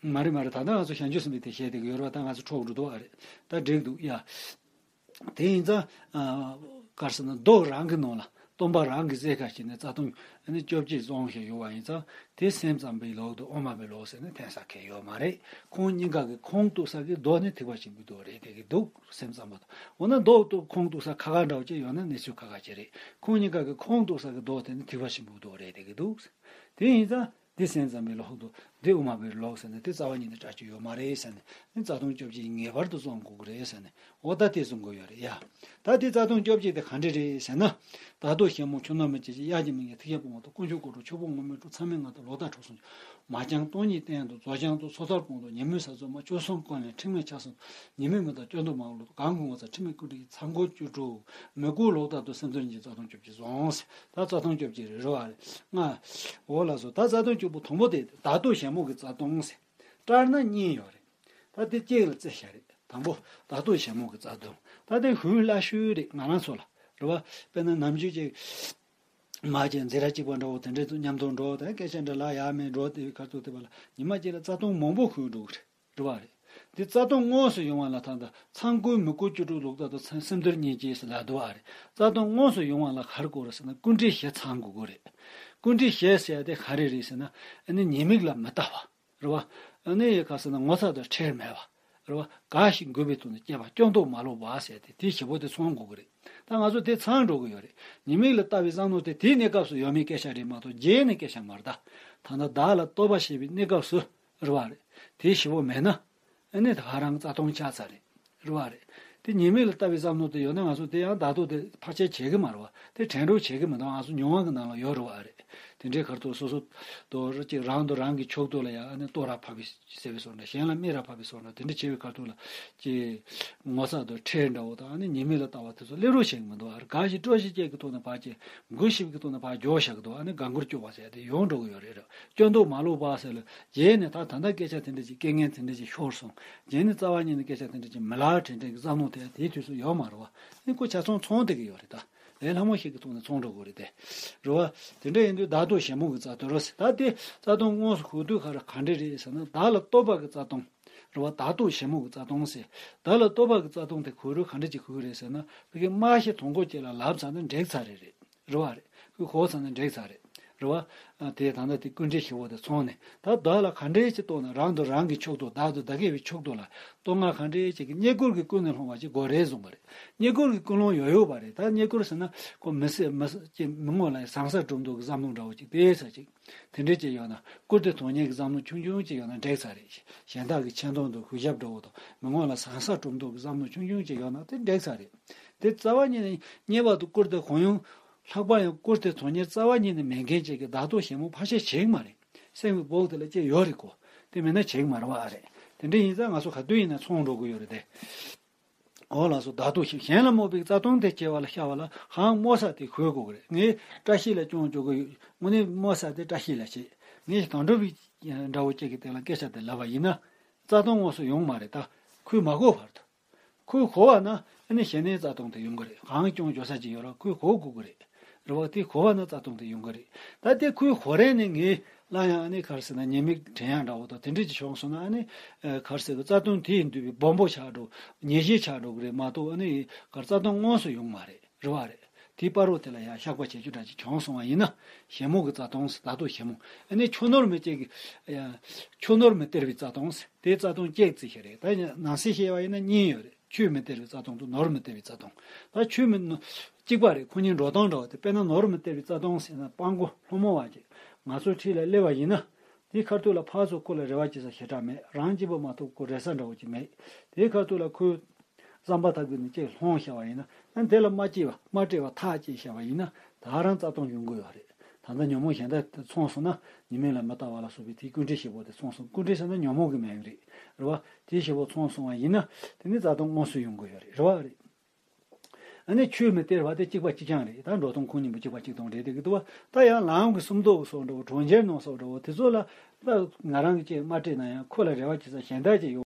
མ་རེད་མ་རེད། ད་ལྟ་ང་ཚོ་བྱང་ཆུབ་སེམས་དཔའི་དེ་བཤད་བསྡད་ཀྱི་ཡོད་རེད་བ། ད་ང་ཚོ་འཕྲོ་འགྲོ་འདུག་བ་རེད། ད་འགྲིག་འདུག་ཡ། དེ་ཡིན་ཙང་། ཨ། ག་རེ་ཟེར་ན། མདོ་རང་གི་ནང་ལ་སྟོང་པ་རང་གི་རྩལ་ཁ་ཞིག་ནས་རྩ་ལྟུང་ཨ་ནི་བཅོ་བརྒྱད་བཟུང་བཞག་ཡོད་པ་ཡིན་ཙང་། དེ་སེམས་ཙམ་པའི་ལུགས་དང་དབུ་མ་པའི་ལུགས་ཟེར་ནས་འཐེན་ས་གང་ཡོད་མ་རེད། ཁོང་གཉིས་ཀ་གི་ཁུངས་གཏུགས་ས་གི་མདོ་ནི་ཐེག་པ་ཆེན་པོའི་མདོ་རེད་བསྡད་ཀྱི་འདུག་སེམས་ཙམ་པ་དང་། འོ་ན་མདོ་གཏུགས་ཁུངས་གཏུགས་ས་ཁ་ཁ་འདྲ་བོ་ཅིག་ཡོད་ན་གནས་ཚུལ་ཁ་ཁ་ཅིག་རེད། ཁོང་གཉིས་ཀ་གི་ཁུངས་གཏུགས་ས་གི་མདོ་དེ་ནི་ཐེག་པ་ཆེན་པོའི་མདོ་རེད་བསྡད་ཀྱི་འདུག་དེ་ཡིན་ཙང་། འདི་སེམས་ཙམ་པའི་ལུགས་དང་འདི་དབུ་མ་པའི་ལུགས་ཟེར་ནས། དེ་རྩ་བ་ཉིད་ནས་འདྲ་རྒྱུ་ཡོད་མ་རེད་ཟེར་ནས། ནི་རྩ་ལྟུང་བཅོ་བརྒྱད་ངེས་པར་དུ་བཟུང་དགོས་ཀྱི་རེད་ཟེར་ནས། འོ་ད་དེ་གསུང་གི་ཡོད་རེད་ཡ། ད་དེ་རྩ་ལྟུང་བཅོ་བརྒྱད་དེ་ག་འདྲ་རེད་ཟེར་ན། བདག་ལྟོགས་ཞེན་མང་ཆོས་རྣམས་མི་བྱེད་ཅིང་། གཡག་གི་མིག་ཉིད་ཐེག་ཆེན་སྤོང་བ་དང་། དཀོན་མཆོག་སྐུ་གྲོགས་ཆོས་སྤོང་ངོ་མས་སྤྲོ། མཚམས་མེད་ལྔ་དང་ལོག་ལྟ་ཕྲག་གསུམ་སྤྱོད། མ་བྱམས་སྟོང་ཉིད་བསྟན་དང་། རྫོགས་བྱང་དང་སོ་ཐར་སྤོང་དང་། ཉེས་དམིགས་ས་རྫོགས་སྨྲ། སྤྱོད་གསུམ་ཀུན་ལས་ཁྲིམས་ངན་ཆགས་སོང་། ཉེས་དམིགས་མི་རྟག་སྐྱོན་དུ་མ་ལོག་ལྟ། གང་གིས་ངོ་ཚ་ཁྲིམས་མེད་ཀུན་བྲལ་གྱི། ཚ་འགོག་བཅུ་དྲུག་མི་རྒོད་ལོག་ལྟ་དང་། སེམས་ཚོར་ཉིད་ཀྱི་རྩ་ལྟུང་བཅོ་བརྒྱད་བཟུང་ཟེར། ད་རྩ་ལྟུང་བཅོ་བརྒྱད་རེད་རེད་བ་རེད། ལྔ། འོ་ལགས་སོ། ད་རྩ་ལྟུང་བཅུ་པོ་དང་པོ་དེ་བདག་ལྟོགས་ཞེན་མང་གི་རྩ་ལྟུང་ཟེར། བཀྲལ་ན་གཉིས་ཡོད་རེད། ད་དེ་གཅིག་ལ་བརྩི་བཞག་རེད། དང་པོ་བདག་ལྟོགས་ཞེན་མང་གི་རྩ་ལྟུང་། ད་དེ་ཧུའི་སླ་ཤོས་རེད། ང་རང་ཚོ་ལ་རེད་བ། དཔེར་ན་ནམ་རྒྱུན་ཅིག་མ་ཅིག་འཛིང་ར་གཅིག་པ་འདྲ་བོ་དེ་འདྲའི་ཚོ་མཉམ་དུ་འགྲོ་དང་། སྐད་ཆ་འདྲ་ལབ་ཡག་མེད་འགྲོ། དེ་བའི་ཁ་ཐུག་དེ་བ་ལ་ཉི་མ་གཅིག་ལ་རྩ་ལྟུང་མང་པོ་ཧུ་འགྲོ་གི་རེད། རེད་བ་རེད། འདི་རྩ་ལྟུང་དངོས་སུ་ཡོང་བ་ལ་ད་ལྟ་ཚ་འགོག་མི་རྒོད་བཅུ་དྲུག་ལོག་ལྟ་དང་། སེམས་ཚོར་ཉིད་ཀྱིས་ལབ་འདུག་བ་རེད། རྩ་ལྟུང་དངོས་སུ་ཡོང་བ་ལ་ག་རེ་དགོས་རེད་ཟེར་ན། ཀུན་དཀྲིས་བཞི་ཚང་དགོས་ཀྱི་རེད། ཀུན་དཀྲིས་བཞི་ཟེར་ཡ་དེ་ག་རེ་རེད་ཟེར་ན། ཨ་ནི་ཉེས་དམིགས་ལ་མི་ལྟ་བ། རེད་བ། ཨ་ནི་ག་ཟེར་ན་ངོ་ཚ་དང་ཁྲེལ་མེད་པ། རེད་བ། དགའ་ཞིང་མགུ་བའི་ཐོག་ནས་སྤྱད་པ། སྐྱོན་དུ་མ་ལོག་པ་ཟེར་ཏེ་དེ་བཞི་པོ་དེ་ཚང་དགོས་ཀྱི་རེད། ད་ང་ཚོ་དེ་ཚང་འགྲོ་གི་ཡོད་རེད། ཉེས་དམིགས་ལ་ལྟ་བའི་བསམ་བློ་དེ་དེའི་གནས་སྐབས་སུ་ཡོད་མེད་སྐད་ཆ་རེད་མ་གཏོགས། རྗེས་ནས་སྐད་ཆ་མ་རེད་ད། ད་ལྟ་བདག་ལ་ལྟོགས་པ་ཞེས་པའི་གནས་སྐབས་སུ། རེད་བ་རེད། དེ་བཞི་པོ་མེད་ན། ཨ་ནི་ད་ག་རང་རྩ་ལྟུང་ཆགས་ཚར་རེད། རེད་བ་རེད། དེ་ཉེས་དམིགས་ལ་ལྟ་བའི་བསམ་བློ་དེ་ཡོད་ན་ང་ཚོ་དེ་ཡང་བདག་ལྟོགས་དེ་བར་ཆད་བྱེད་ཀྱི་མ་རེད་བ། དེ་དྲན་གྲོགས་བྱེད་ཀྱི་མི་འདུག་ང་ཚོ་མྱོང་བ་གི་ནང་ལ་ཡོད་རེད་བ་རེད། དེ་འདྲའི་ཁར་ཐུག་སོ་སོ་དོ་ར་ཅིག་རང་དང་རང་གི་ཕྱོགས་གཏོགས་ལ་ཡང་ཨ་ནི་ལྟོ་ར་ཕབ་པའི་ཟེར་བའི་བཟོ་འདྲ། གཞན་ལ་མིག་ར་ཕབ་པའི་བཟོ་འདྲ། དེ་འདྲ་བྱེད་པའི་ཁར་ཐུག་ལ་ཅིག་ངོ་ཚ་དང་ཁྲེལ་འདྲ་བོ་དང་ཨ་ནི་ཉེས་དམིགས་ལ་ལྟ་བ་དེ་ཚོ་སླེབས་རོགས་བྱེད་ཀྱི་མི་འདུག་ཨ་རེ། དགའ་ཞིང་སྤྲོ་ཞིང་བཅས་ཀྱི་ཐོག་ནས་ཕར་ཅིག་མགུ་ཞིབ་ཀྱི་ཐོག་ནས་ཕར་འཇོག་བཞག་གི་འདུག་ཨ་ནི་དགའ་མགུར་སྐྱོ་བ་ཟེར་དེ་ཡོང་འགྲོ་གི་ཡོད་རེད་ར། སྐྱོན་དུ་མ་ལོག་པ་ཟེར་ལ། རྗེས་ནས་ད་ད་ལྟ་སྐད་ཆ་དེ་འདྲ་ཅིག་སྐད་ངན་དེ་འདྲ་ཅིག་ཤོར་སོང་། རྗེས་ནས་རྩ་བ་ཉིད་ནས་སྐད་ཆ་དེ་འདྲ་ཅིག་མི་ལབ་དྲན་དྲན་གྱི་བསམ་བློ་དེ་དེའི་དུས་སུ་ཡོད་མ་རེད་བ། ཨ་ནི་ཁོ་ཆ་ཚང་ཚང་བསྡད་ཀྱི་ཡོད་རེད་ད། ལས་སླ་མོ་ཞིག་གི་ཐོག་ནས་ཚང་འགྲོ་དགོས་རེད་དེ། རེད་བ། དེ་འདྲ་ཡིན་དུས་བདག་ལྟོགས་ཞེན་མང་གི་རྩ་ལྟུང་རེད་ཟེར། ད་དེ་རྩ་ལྟུང་དངོས་སུ་ཧུར་དུས་ག་རེ་ག་འདྲ་རེད་ཟེར་ན། བདག་ལ་ལྟོགས་པ་གི་རྩ་ལྟུང་། རེད་བ། བདག་ལྟོགས་ཞེན་མང་གི་རྩ་ལྟུང་ཟེར། བདག་ལ་ལྟོགས་པ་གི་རྩ་ལྟུང་དེ་ཧུར་དུས་ག་འདྲ་ཅིག་ཧུར་རེད་ཟེར་ན། ཕ་གི་སྨྲ་ཤེས་དང་པོ་ཅིག་ལ་ལབ་ཚར་ན་འགྲིག་ཚར་རེད་རེད། རེད་བ་རེད། ཁོས་གོ་ཚར་ན་འགྲིག་ཚར་རེད། རེད་བ། དེ་ད་ལྟ་དེ་ཀུན་དཀྲིས་བཞི་པོ་དེ་ཚང་ནས། ད་བདག་ལ་ག་འདྲའི་ཅིག་ལྟོགས་ན། རང་དང་རང་གི་ཕྱོགས་གཏོགས། བདག་དང་བདག་གི་ཕྱོགས་གཏོགས་ལ་ལྟོགས་ང་ག་འདྲའི་ཅིག་གི་རྙེད་བཀུར་གྱི་ཀུན་ནས་བསླངས་པ་ཅིག་དགོས་རེད་གསུངས་པ་རེད། རྙེད་བཀུར་གྱི་ཀུན་སློང་ཡོད་ཡོད་པ་རེད། ད་རྙེད་བཀུར་ཟེར་ན་ཁོ་མི་སེ་མི་སེ་ཅིག་མི་ངོ་ལ་ཟང་ཟིང་སྒྲུབ་འདོད་ཀྱི་བསམ་བློ་འདྲ་བོ་ཅིག་དེ་ས་ཅིག་དེ་འདྲའི་ཅིག་ཡོད་ན། བཀུར་སྟི་དོན་གཉེར་གྱི་བསམ་བློ་ཆུང་ཆུང་ཅིག་ཡོད་ན་འགྲིག་ཚར་རེད། གཞན་དག་གི་ཆེ་མཐོང་དང་གུས་ཞབས་འདྲ་བོ་དང་། མི་ངོ་ལ་ཟང་ཟིང་སྒྲུབ་འདོད་ཀྱི་བསམ་བློ་ཆུང་ཆུང་ཅིག་ཡོད་ན་དེ་འགྲིག་ཚར་རེད། དེ་རྩ་བ་ཉིད་ནས་རྙེད་པ་དང་བཀུར་སྟི་གང་ཡོང་། ལྷག་པར་ཡང་བཀུར་སྟི་དོན་གཉེར་རྩ་བ་ཉིད་ནས་མེད་མཁན་ཅིག་གིས་བདག་ལྟོགས་ཞེན་མང་ཕལ་ཆེར་བྱེད་ཀྱི་མ་རེད། སེམས་ཀྱི་སྦུག་དེ་ལ་ཅིག་ཡོད་རེད་གོ། དེ་མེད་ན་བྱེད་ཀྱི་མ་རེད་བ་ཨ་རེད། དེ་འདྲ་ཡིན་ཙང་ང་ཚོ་ག་དུས་ཡིན་ན་ཚང་འགྲོ་གི་ཡོད་རེད་དེ། འོ་ལགས་སོ། བདག་ལྟོ་ཞིག་གཞན་ལ་རྨོངས་པའི་རྩ་ལྟུང་དེ་སྐྱེ་བ་ལ་ཤར་བ་ལ་གང་རྨོངས་ས་དེ་གོས་དགོས་ཀྱི་རེད། ངས་བཀྲ་ཤིས་ལ་སྐྱོན་བརྗོད་ཀྱི་ཡོད། དངོས་གནས་རྨོངས་ས་དེ་བཀྲ་ཤིས་ལ་བྱེད། ངས་དོན་གྲུབ་པའི་འདྲ་བོ་ཅིག་གི་སྟེང་ལ་སྐད་ཆ་དེ་ལབ་པ་ཡིན་ན། རྩ་ལྟུང་དངོས་སུ་ཡོང་མ་རེད། ད་ཁོས་མ་གོ་བར་དུ། ཁོས་གོ་བ་ན་ཨ་ནི་གཞན་ནས་རྩ་ལྟུང་དེ་ཡོང་གི་རེད། གང་སྐྱོན་བརྗོད་ས་ཅིག་ཡོད་ར་ཁོས་གོ་དགོས་ཀྱི་རེད། རེད་བ། དེ་གོ་བ་ན་རྩ་ལྟུང་དེ་ཡོང་གི་རེད། ད་དེ་ཁོས་གོ་རན་ནས་ངས་སླར་ཡང་ཨ་ནི་ག་རེ་ཟེར་ན་ཉེས་དམིགས་དྲན་ཡག་འདྲ་བོ་དང་དེ་འདྲ་ཅིག་བྱུང་སོང་ན། ཨ་ནི་ཨ་ག་རེ་ཟེར་གི་རྩ་ལྟུང་དེ་ཡིན་དུས་པའི་སྦོམ་པོ་ཆགས་འགྲོ། ཉེས་བྱས་ཆགས་འགྲོ་གི་རེད་མ་གཏོགས། ཨ་ནི་ག་རེ་རྩ་ལྟུང་དངོས་སུ་ཡོང་མ་རེད། རེད་བ། རེད། དེའི་བར་རོ་དེ་ལ་ཡང་བཤགས་པ་བྱེད་རྒྱུ་འདྲ་ཅིག་བྱུང་སོང་བ་ཡིན་ན། ཞན་མོ་གི་རྩ་ལྟུང་ཟེར། ད་དུང་ཞན་མོ། ཨ་ནི་ཆོས་ནོར་མི་སྐྱེ་གི། ཡང་ཆོས་ནོར་མི་སྟེར་བའི་རྩ་ལྟུང་ཟེར། དེའི་རྩ་ལྟུང་གཅིག་ཙི་ཞིག་རེད། ད་ནང་གསེས་བཤད་པ་ཡིན་ན་གཉིས་ཡོད་རེད། ཆོས་མི་སྟེར་བའི་རྩ་ལྟུང་དང་ནོར་མི་སྟེར་བའི་རྩ་ལྟུང་། ད་ཆོས་མི་ནོ་གཅིག་པ་རེད། ཁོ་གཉིས་འགྲོ་སྟངས་འདྲ་བ་དེ། དཔེར་ན་ནོར་མི་སྟེར་བའི་རྩ་ལྟུང་ཟེར་ན། སྤྲང་པོ་སློང་མོ་བ་ཅིག་ང་ཚོའི་འཁྲིས་ལ་སླེབས་པ་ཡིན་ན། དེའི་ཁ་ཐུག་ལ་ཕར་ཚུར་ཁོ་ལ་རེ་བ་བྱེད་ས་ཞེ་དྲག་མེད། རང་གཅིག་པོ་མ་གཏོགས་ཁོ་རེ་ས་འདྲ་བོ་ཅིག་མེད། དེའི་ཁ་ཐུག་ལ་ཁོས་རྩམ་པ་ཐག་གི་ནི་ཅིག་སློང་བཞག་པ་ཡིན་ན། ཨ་དེ་ལ་མ་སྐྱེས་པ་མ་སྤྲད་པ་ཐག་བཅད་བཞག་པ་ཡིན་ན། ད་རང་རྩ་ལྟུང་ཡོང་གི་ཡོད་རེད། ད་ལྟ་ཉོན་མོངས་གཞན་དག་དེ་ཚང་སོང་ན། ཉི་མ་ལ་མི་ལྟ་བ་ལ་སོགས་པའི་དེའི་ཀུན་འབྲས་བཞི་པོ་དེ་ཚང་སོང་། ཀུན་འབྲས་ཟེར་ན་ཉོན་མོངས་ཀྱི་མེ་ཡོད་རེད། རེད་བ། དེ་བཞི་པོ་ཚང་སོང་བ་ཡིན་ན། དེ་ནི་རྩ་ལྟུང་དངོས་སུ་ཡོང་གི་ཡོད་རེད། རེད་བ། རེད། ཨ་ནི་ཆོས་མི་སྟེར་བ་དེ་གཅིག་པ་གཅིག་རྐྱང་རེད། ད་འགྲོ་སྟངས་ཁོ་གཉིས་པོ་གཅིག་པ་གཅིག་སྟོང་རེད་དེ་གི་འདུག་བ། ད་ཡང་ལམ་གྱི་སུམ་མདོ་སོགས་འདྲ་བོ། གྲོང་ཁྱེར་ནང་སོགས་འདྲ་བོ་དེ་ཚོ་ལ། ད་ང་རང་གིས་ཅིག་མ་སྤྲད་ན་ཡང་ཁོ་ལ་རེ་བ་བྱེད་ས་གཞན་དག་ཅིག་ཡོད།